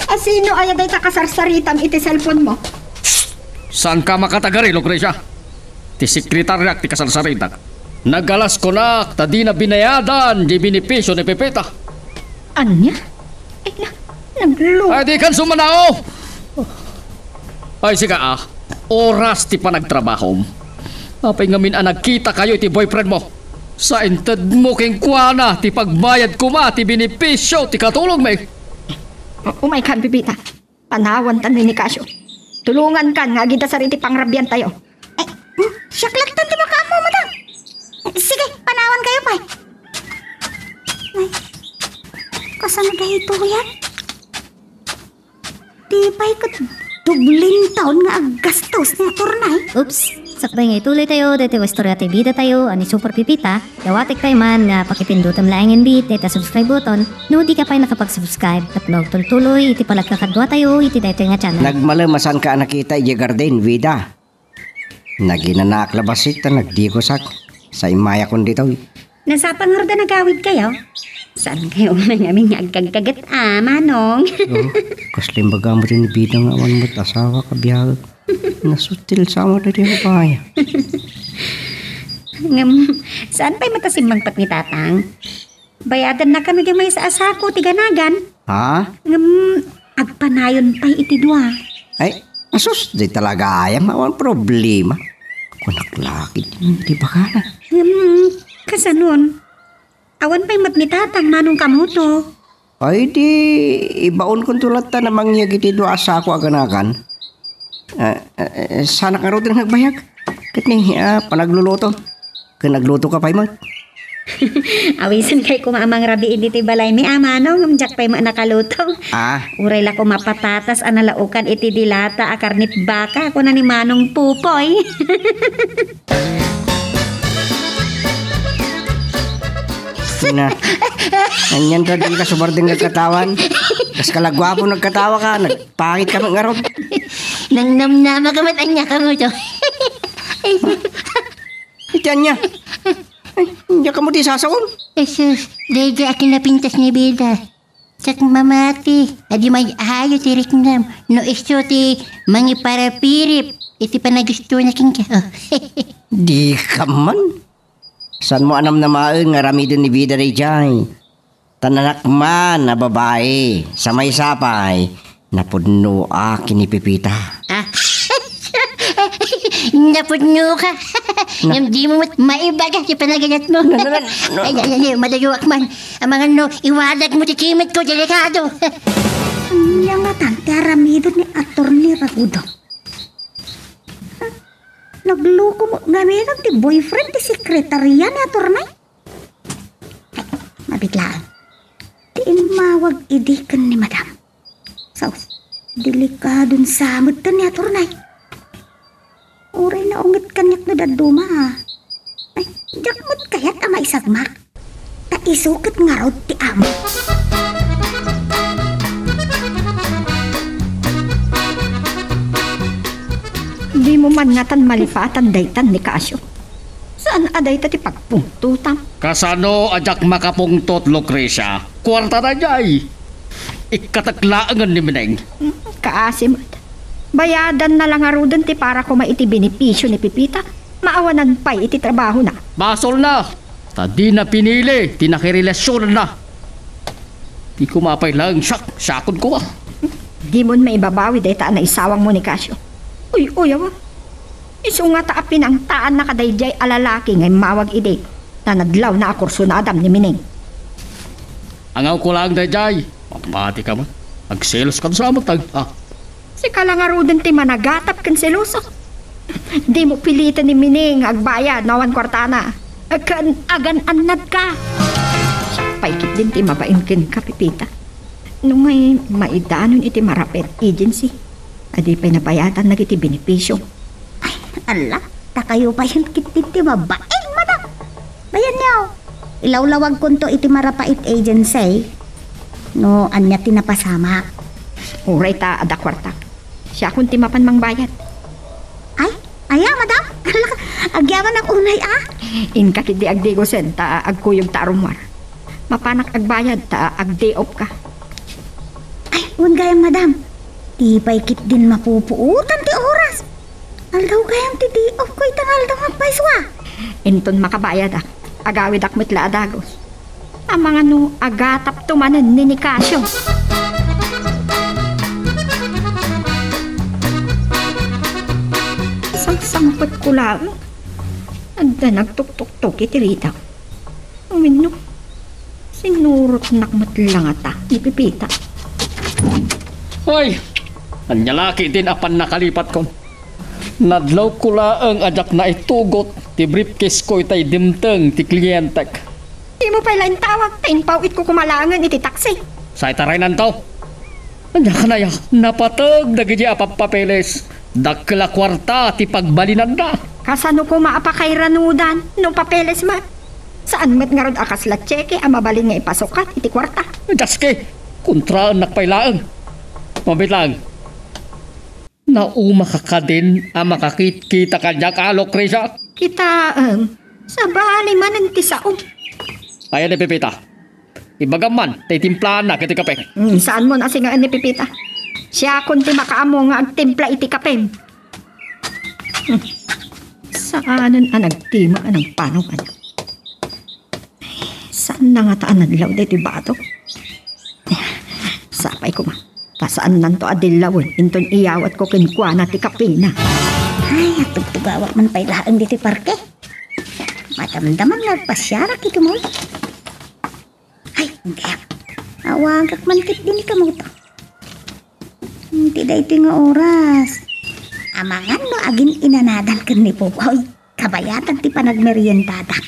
A sino aya dayta kasarsaritam iti cellphone mo? Saanka makatagari, Lucrecia? Ti sekretariak ti kasarsaritak. Nagalas kunak ta dina binayadan di benepisio ni Pepita. Ania? Ay, na, naglo- Ay, dikan sumanao! Ay, sika, ah. Oras ti panagtrabahom. Apay ngamin a nagkitakayo iti boyfriendmo? Sa intedmo kenkuana ti pagbayad koma ti benepisio ti katulongmi. Umaykan, Pepita. Panawantan ni Nicasio. Tulongankan nga agidasar iti pangrabiantayo. Eh, hmm, siak lattan ti makaammo, madam. Sige, panawankayo pay. Ay, kasano daytoy, yan? Di pay ket dobleng taon nga aggastos ni attorney. Oops! Sakbay nga ituloytayo daytoy nga istorya ti bidatayo a ni Super Pepita, dawatek pay man nga pakipindutem laeng inbit dayta subscribe button no dika pay nakapag-subscribe ket no agtultuloy iti panagkakaduatayo iti daytoy nga channel. Nagmalem a saanka a nakita idiay garden, Vida. Naginanaak la bassit ta nagdigusak. Sa immayakon ditoy. Nasapa ngarud a nagawidkayo? Saankayo umay ngamin nga agkagkaget a, Manong? Oh, kasla imbaga met ni Bida nga awan met asawa, kabiag. Nasutil sa amin daydi a babayi. Ngem, saan pay met a simmangpet ni Tatang? Bayadannakami diay maysa a sako ti ganagan. Ha? Ngem, agpanayon pay iti dua. Ay, asus, di talaga ayam, awan problema. Kunak la ket ti bakana. Ngem, kasanon? Awan pay met ni Tatang, Manong, kamoto. Ay, di, ibaonkonto latta a mangyeg iti dua a sako a ganagan. Ah, ah, ah, saanak ngaruden nga agbayag. Ket ni, ah, panagluluto. Ken aglutoka pay met. Awisenkay koma a mangrabii ditoy balaymi a, Manong, ngem diak pay met nakaluto. Ah. Uray la koma patatas a nalaokan iti dilata a karnet baka, kuna ni Manong Pupoy. Na. Anian ta dika sumardeng nga agkatawan? Kaskala guapo nagkatawa ka, nagpangit ka met ngarud. Nangnamnama ka met ania kamoto. Iti ania? Ay, ania kamo ti sasaon? Jesus, daydi a kinapintas ni Bida. Sak mamati, adi may ayo ti riknam, no isu ti mangiparapirip iti panagistona kenka. Oh. Dika man. Saanmo a namnamaen nga aramiden ni Bida daydiay? Ta nanak man a babai, sa maysa pay, napudnoak ken ni Pepita. Ah. Napudnoka. Na- Ngem dimo met maibaga ti panagayatmo. Na, na, na, na. Ay, ay, ay, ay, madayoak man. Amangan no, iwadagmo ti kimitko, delikado. Ania ngatan ti aramiden ni Attorney Ragudo? Nagloko met ngamin ti boyfriend ti sekretaria ni Attorney? Ay, mabiit laeng. Ti immawag idi ken ni Madam. Sus, delikadon sa met ni Attorney. Uray naunget kaniak no dadduma, a. Ay, diak met kayat a maisagmak. Ta isu ket ngarud ti amo. Dimo man ngatan malipatan daytan, Nicasio. Saan a dayta ti pagpungtotam? Kasano a diak makapungtot, Lucrecia? Kuarta daydiay. Ikkatek laengen ni Mineng. Hmm, kaasi met. Bayadanna la ngaruden ti para koma iti benepisio ni Pepita. Maawanan pay iti trabahona. Basolna. Ta dina pinili ti nakirelasionanna. Di koma pay laeng siak, siakon koma. Dimon maibabawi dayta a naisawangmo, Nicasio. Uy, uy, awa. Isu ngata a pinangtaanna kadaydiay a lalaki nga immawag idi nanadlawna a kursunadam ni Mineng. Angawko laeng daydiay. Mapmatika man. Agselos ka sa amatag, ah. Sika la ngaruden ti managatap ken seloso. Dimo piliten ni Mineng nga agbayad no awan kuartana. Ken agan-annadka. Pay ketdin ti mabain kenka, Pepita. No ngay, maidanon iti marap-it agency a di pay nabayadan dagiti benepisio. Ay, ala, ta kayo pay ketdin ti mabain, madam. Bayanyo, ilawlawagkonto iti marap-it agency no ania ti napasamak. Uray ta adda kuarta. Siakon ti mapan mangbayad. Ay, aya, madam? Ala, agyamanak unay, a? Inka ketdi agdigosen ta agkuyogta a rummuar. Mapanak agbayad ta ag-day off ka. Ay, wen gayam, madam. Di pay ketdin mapupuotan ti oras. Aldaw gayam ti day off ko ita nga aldaw nga agpayso, a. Inton makabayadak, agawidak met la a dagus. Amangan no agatapto manen ni Nicasio. Sangsangpetko laeng. Adda nagtuktuktok iti ridak. Wenno, sinurotnak met la ngata ni Pepita. Ay! Ania la ketdin a pannakalipatkon? Nadlawko laeng a diak naitugot ti briefcase ko itay dimteng ti klientek. Dimo pay la intawag ta impaw-itko koma laengen iti taksi. Sa itaraynanto? Ania kanaya? Napateg dagiti a pappapeles. Dakkel a kuarta ti pagbalinanda. Kasano koma a pakairanudan no papeles met? Saan met ngarud a kasla tseke a mabalin nga ipasukat iti kuarta? Diaske, kontraennak pay laeng. Mabiit laeng. Naumaka kadin a makakitkita kaniak a, Lucrecia? Kitaem, sabali manen ti sao. Ayan ni Pepita. Ibagam man, ta itimplaannak iti kape. Hmm, saanmon a singaen ni Pepita. Siakon ti makaammo nga agtimpla iti kapem. Hmm. Saanen a nagtima a nagpano kaniak. Saan na ngata a nadlaw daytoy batok? Sapay koma, ta saannanto a dillawen inton iyawatko kenkuana ti kapena. Ay, agtugtugawak man pay laeng ditoy parke. Madamdama nga agpasiarak iti mall. Ay, hindi. Awagak man ketdi ni Kamuto. Iti daytoy nga oras, amangan no agin-inanadan ken ni Popoy. Kabayatan ti panagmeriendada.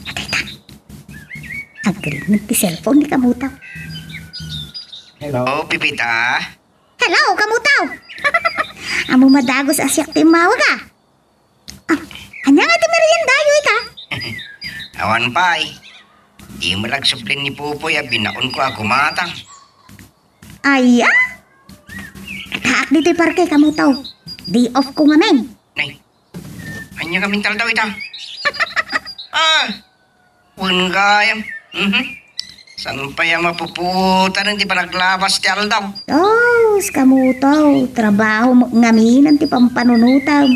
Adayta. Agriing ti cellphone ni Kamuto. Hello, Pepita? Hello, Kamuto! Ammom a dagus a siak ti immawag, a? Ah, ania nga ti meriendayo ita? Awan pay. Di met agsubli ni Popoy a binaonko a gumatang. Aya? Taak ditoy parke, Kamuto. Day off ko ngamin. Nay, ania ngamin ti aldaw ita? Ah, wen gayam. Mhm. Saan pay a mapupuotan ti panaglabas ti aldaw? Dos, Kamuto, trabaho met ngamin ti pampanunotam.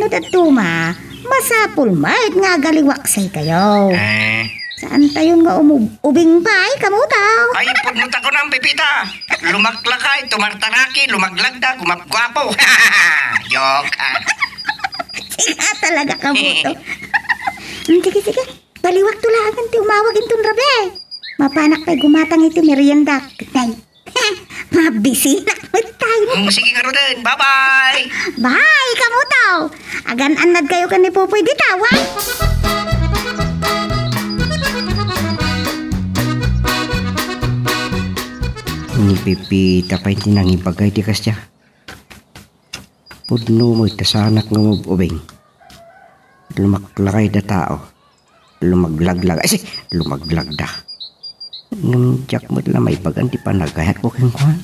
No dadduma, masapul met nga agaliwak say kayo. Eh. Saantayon nga umub-, ubing pay, Kamuto? Ay, pudno ta kunam, Pepita. Lumaklakay, tumartaraki, lumaglagda, gumapguapo. Joke. Siga talaga, Kamuto. Mm, sige, sige. Baliwakto laengen ti umawag inton rabii. Mapanak pay gumatang iti merienda. Good night. Mabisinak met tayo. Mm, sige ngaruden. Bye-bye. Bye, Kamuto. Agan-annad kayo ken ni Popoy dita, wa? Ni Pepita pay ti nangibagay ti kasdiay. Pudno met ta saanak nga umub-ubing. Lumaklakay da tao. Lumaglaglag. Ay, si, lumaglagda. Ngem diak met la maibagan ti panagayatko kenkuana.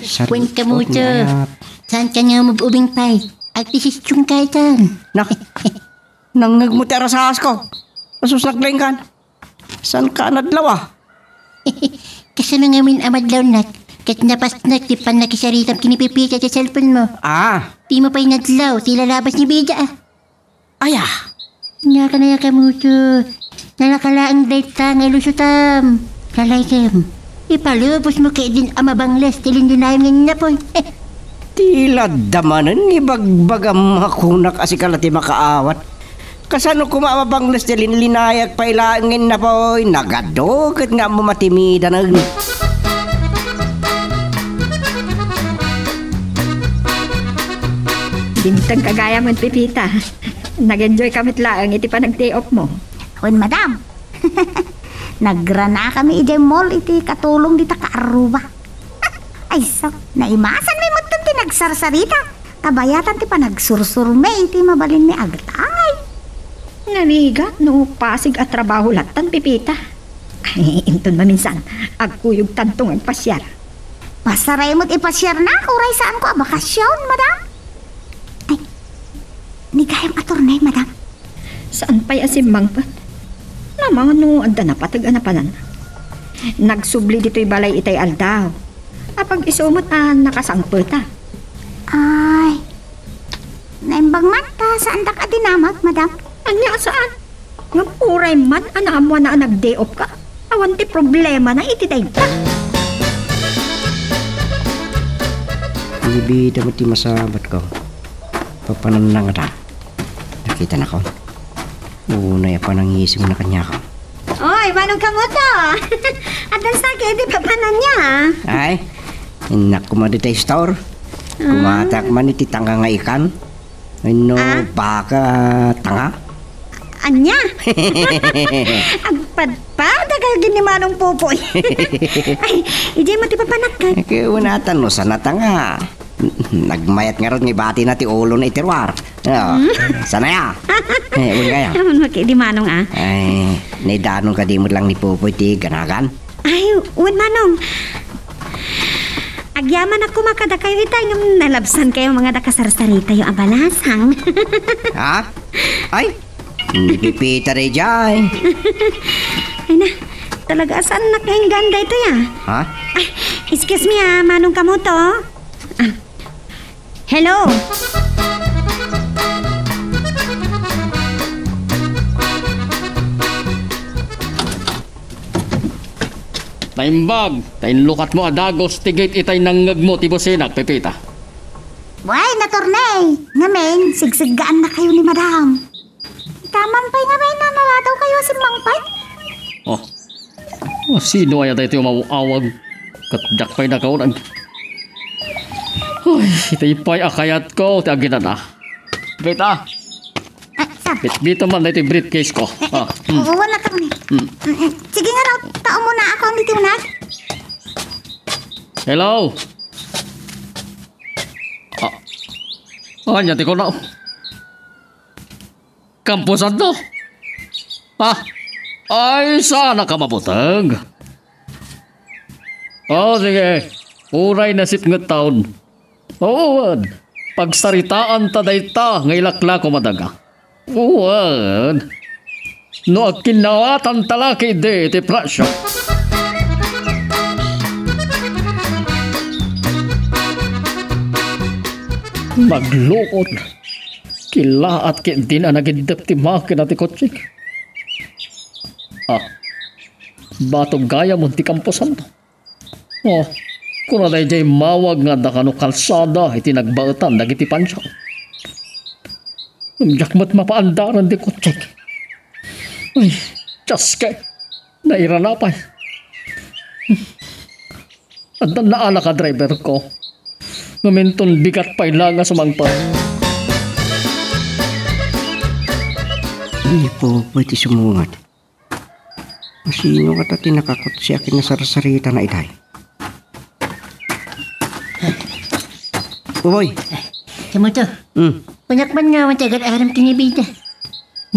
Sarukot Kuan, Kamuto. Nga ayat. Saanka nga umub-ubing pay? Agdesisyonka itan. Na, nangngegmo ti arasasko. Asus, naglengkan. Saanka a nadlaw, a? Kasano ngamin a madlawnak ket napasnek ti pannakisaritam ken ni Pepita ti cellphone mo? Ah. Dimo pay nadlaw ti ilalabas ni Bida, a. Aya? Ania kanaya, Kamuto? Nalaka laeng dayta nga ilusotam. Lalaykem. Ipalubos mo ketdin a mabangles ti linlinayam nga innapoy. Ti ladda manen nga ibagbagam a kunak a sika la ti makaawat. Kasano koma a mabangles ti linlinayak pay laeng nga innapoy? Nagadu ket nga ammom a timidanen. Dimteng ka gayam, Pepita. Nag-enjoy ka met laeng iti panag-day off mo. Wen, madam. Nagranakami idiay mall iti katulong dita kaarruba. Ay, sus, naimasanmi metten ti nagsarsarita. Kabayatan ti panagsursurmi iti mabalinmi agtay. Narigat no pasig a trabaho lattan, Pepita. Ay, inton maminsan, agkuyogtanto nga agpasiar. Pasarem met ipasiarnak, uray saanko a bakasion, madam. Ay, ni gayam attorney, madam. Saan pay a simmangpet? Namano adda napateg a napanan. Nagsubli ditoy balay itay aldaw. Apag-isu met a nakasangpeta. Ay, naimbag man ta saandak a dinamag, madam. Ania a saan? Ngem uray man a naammoanna a nag-day off ka, awan ti problemana iti dayta. Bibida met ti masabatko. Papananna ngata. Nakitanakon. Unay a panangisimna kaniakon. Oy, manong kamoto! Addan sa ket iti papananna, ah. Ay, innak koma ditoy store. Ah. Kumatak man iti tanga nga ikan. Wenno Ah? baka tanga? Ania? Agpadpada kayo gini Manong Popoy. Ay, idiay mo ti papanakkan. Kunatan no sana tanga. Nagmayat ngarud nga ibatina ti ulona iti ruar. Oh, Hmm? Sana ya? Eh, wen kaya? Awan mo kay di Manong, ah. Ay, naidanon ka di mo lang ni Popoy ti ganagan? Ay, wen Manong. Agyaman ako makadakayo itay ngem nalabsan kayo mga dakasarsaritayo a balasang. Ha? Ay, ni Pepita dayjay. Ay na, talaga saan na kainggan daytoy, ah? Ha? Ay, excuse me, ah, Manong Kamoto. Ah, hello? Naimbag, ta inlukatmo a dagus ti gate itay nangngegmo ti businak, Pepita. Wen, attorney. Ngamin, sigseggaannakayo ni madam. Itaman pay ngamin a naradaw kayo a simmangpet. Oh. Oh, sino aya daytoy umaw-awag? Ket diak pay nakauneg. Ay, iti pay a kayatko ti aginana. Pepita. Ah, sir. Bitbita man daytoy briefcase ko. Eh, Ah, eh, hmm. Oo, wala ka man eh. Hmm. Mm, mm. Sige nga raw, tao muna ako ang ditiunag. Hello? Ah. Anya ti kuna? Kampusanto? Ah. Ay, sana ka mabuteng. Oh, sige. Uray nasipnget taon. Oo, wen. Pagsaritaan ta dayta nga ilaklako madaga. Oo, wen. No agkinnawatan ta la ketdi iti presyo. Naglukot. Killaat ketdin a nagiddep ti makina ti kotsek. Ah, batok gayam ti kampusanto. Oh, kuna daydiay mawag nga adda kano kalsada iti nagbaetan dagiti pansiak. Diak met mapaandaran ti kotsek. Ay, Dios, ket nairana pay. Adda naanak a driver ko. Ngem inton bigat pay la nga sumangpet. Ay, Popoy ti sumungat. Asino kata ti nakakutsi a kinasarsaritana itay? Uy! Kamoto. Hmm. Kunak man nga, awan ti agar-aram ti nabida.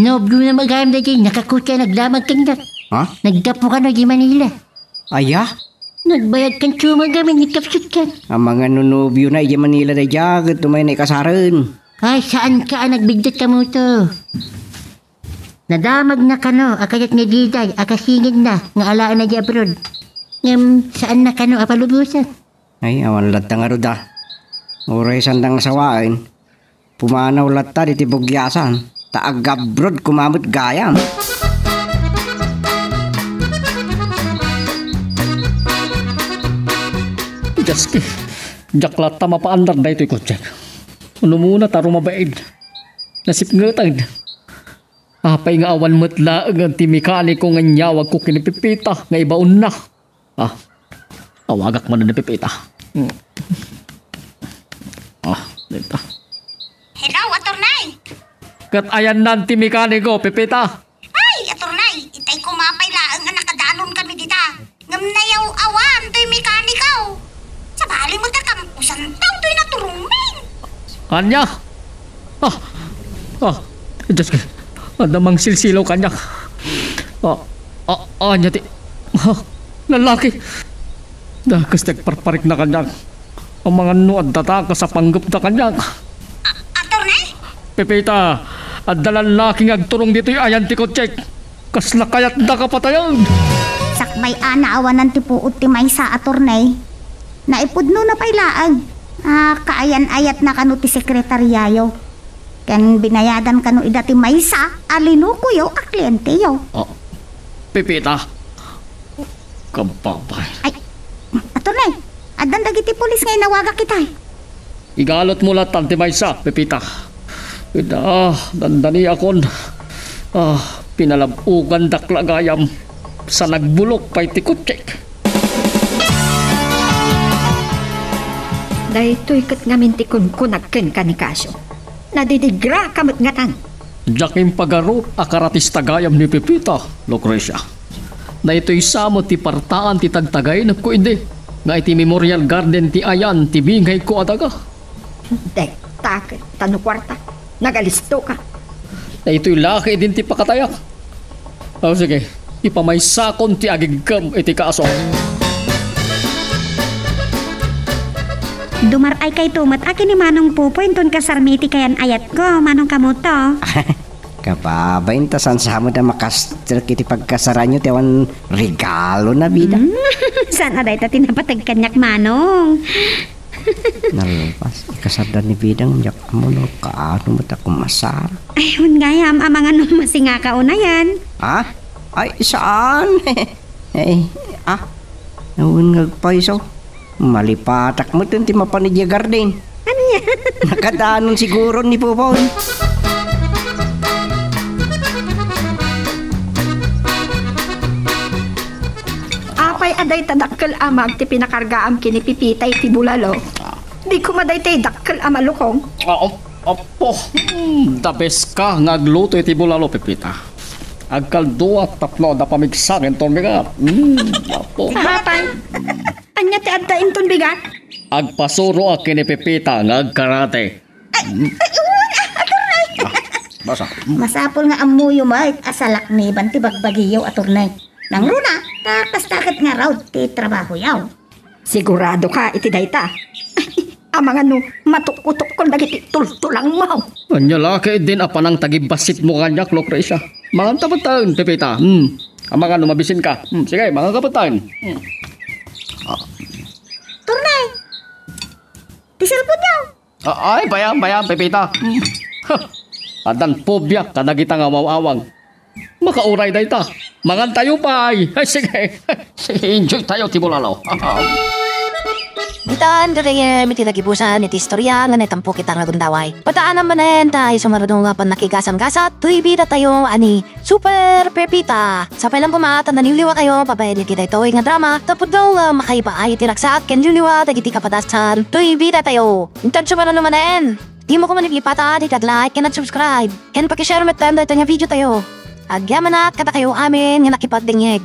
Nobyo na magayam daydiay nakakutsi a nagdamag kaniak. Ha? Naggapu kano di Manila. Aya? Nagbayad kan tiumag amin ni kapsut kan. Amangan no nobyo na idiay Manila daydiay, ket umay na ikasaren. Ay, saan ka a nagbiddut, Kamoto? Nadamagna kano a kayat ni Diday a kasingedna nga alaenna di abroad. Ngem saanna kano a palubosan. Ay, awan latta ngarud a. Uray sanda nga sawaen, pumanaw latta diti bugiasan, ta agabroad koma met gayam. Dios, diak latta mapaandar daytoy kotsek. Unumuna ta rumabaid. Nasipngetan. Apay nga awan met laeng ti mekaniko nga inyawagko ken ni Pepita nga ibaonna? Ah, awagak man ni Pepita. Hmm. Ah, dita. Hello, attorney! Ket ayanna ti mekaniko, Pepita? Ay, attorney, itay koma Saan tayo naturong, men? Ania? Ah! Ah! Diyos ko! Adda mangsilsilaw kaniak. Ah! Ah! Ania ti... Ah! Lalaki! Dakes ti agparparikna kaniak. Amangan no adda ta kas a panggepda kaniak. A-, attorney? Pepita, adda lallaki nga agturong ditoy ayan ti kotsek. Kasla kayatda kapatayen. Sakbay a naawanan ti puot ti maysa, attorney, naipudnona pay laeng a kaayan-ayatna kano ti sekretariayo. Ken binayadan kano ida ti maysa a linukoyo a klienteyo. Oh, Pepita. Kababay. Ay, attorney, addan dagiti pulis nga inawagak itay. Igalotmo latta ti maysa, Pepita. Ida, ah, dandaniakon. Ah, pinalab-ogandak la gayam. Sa nagbulok pay ti kotsek. Daytoy ket ngamin ti kunkunag kenka ni Casio. Nadidigraka met ngatan. Diak impagarut a karatista gayam ni Pepita, Lucrecia. Daytoy sa met ti partaan ti tagtagainepko idi nga iti Memorial Garden ti ayan ti bingayko a daga. Dayta ket ta no kuarta, nagalistoka. Daytoy la ket idin ti pakatayak. O, sige, ipamaysakon ti agigkem iti kaso. Dumar-ay kayto met a ken ni Manong Popoy inton kasarmi iti kayan-ayatko, Manong Kamoto. Kababain ta saan sa met a makastrek iti pagkasaranyo ti awan regalo na bida. Mm, saan a dayta ti napateg kaniak, Manong? Nalpas, ikasarda ni Bidang, diak ammo no kaano met a kumasar. Ay, wen gayam, amangan no masingaka unayen. Ha? Ay, saan? Ay, ah, wen nga agpayso. Malipatak met ti mapan idiay garden. Ania? Nakadanon siguro ni Popoy. Apay a dayta dakkel a mag ti pinakargaam ken ni Pepita iti bulalo? Di koma dayta dakkel a malukong? Ah, op-, opo. Hmm, the best ka nga agluto iti bulalo, Pepita. Agkalduak tapno adda pamigsa inton bigat. Hmm, opo. Apay? Ania ti adda inton bigat? Agpasuroak ken ni Pepita nga agkarate. Ay, ay, uy, ah, attorney. Ah, basa. Masapul nga ammoyo met a salakniban ti bagbagiyo, attorney. Nangruna, ta kasta ket ngarud ti trabahoyo. Sigurado ka iti dayta? Amangan no matukko-tukkol dagiti tultulangmo. Ania la ket idin a panangtagibassitmo kaniak, Lucrecia? Manganta metten, Pepita. Hmm. Amangan no mabisin ka. Hmm, sige, manganta metten. Hmm. Ah. Attorney! Ti cellphone-yo! Ah, ay, bayam, bayam, Pepita. Hmm. Addan pobia kadagita nga aw-awang. Makauray dayta. Mangantayo pay. Ay, sige. Sige, enjoy tayo ti bulalo. Ditan gagayyem iti nagibusan iti istoria nga naitampok ita nga gundaway. Padaanam manen ta isu nga adu nga pannakigasam-gasat toy bidatayo a ni Super Pepita. Sapay lang koma ta naliwliwatayo babaen iti daytoy nga drama, ta pudno nga makaibaay iti ragsak ken liwliwa dagiti kapadasan toy bidatayo. Intan sumaruno manen, dimo koma liplipata ti nag-like ken nag-subscribe, ken paki-share metten daytoy nga videotayo. Agyamanak kadakayo amin nga nakipagdengngeg.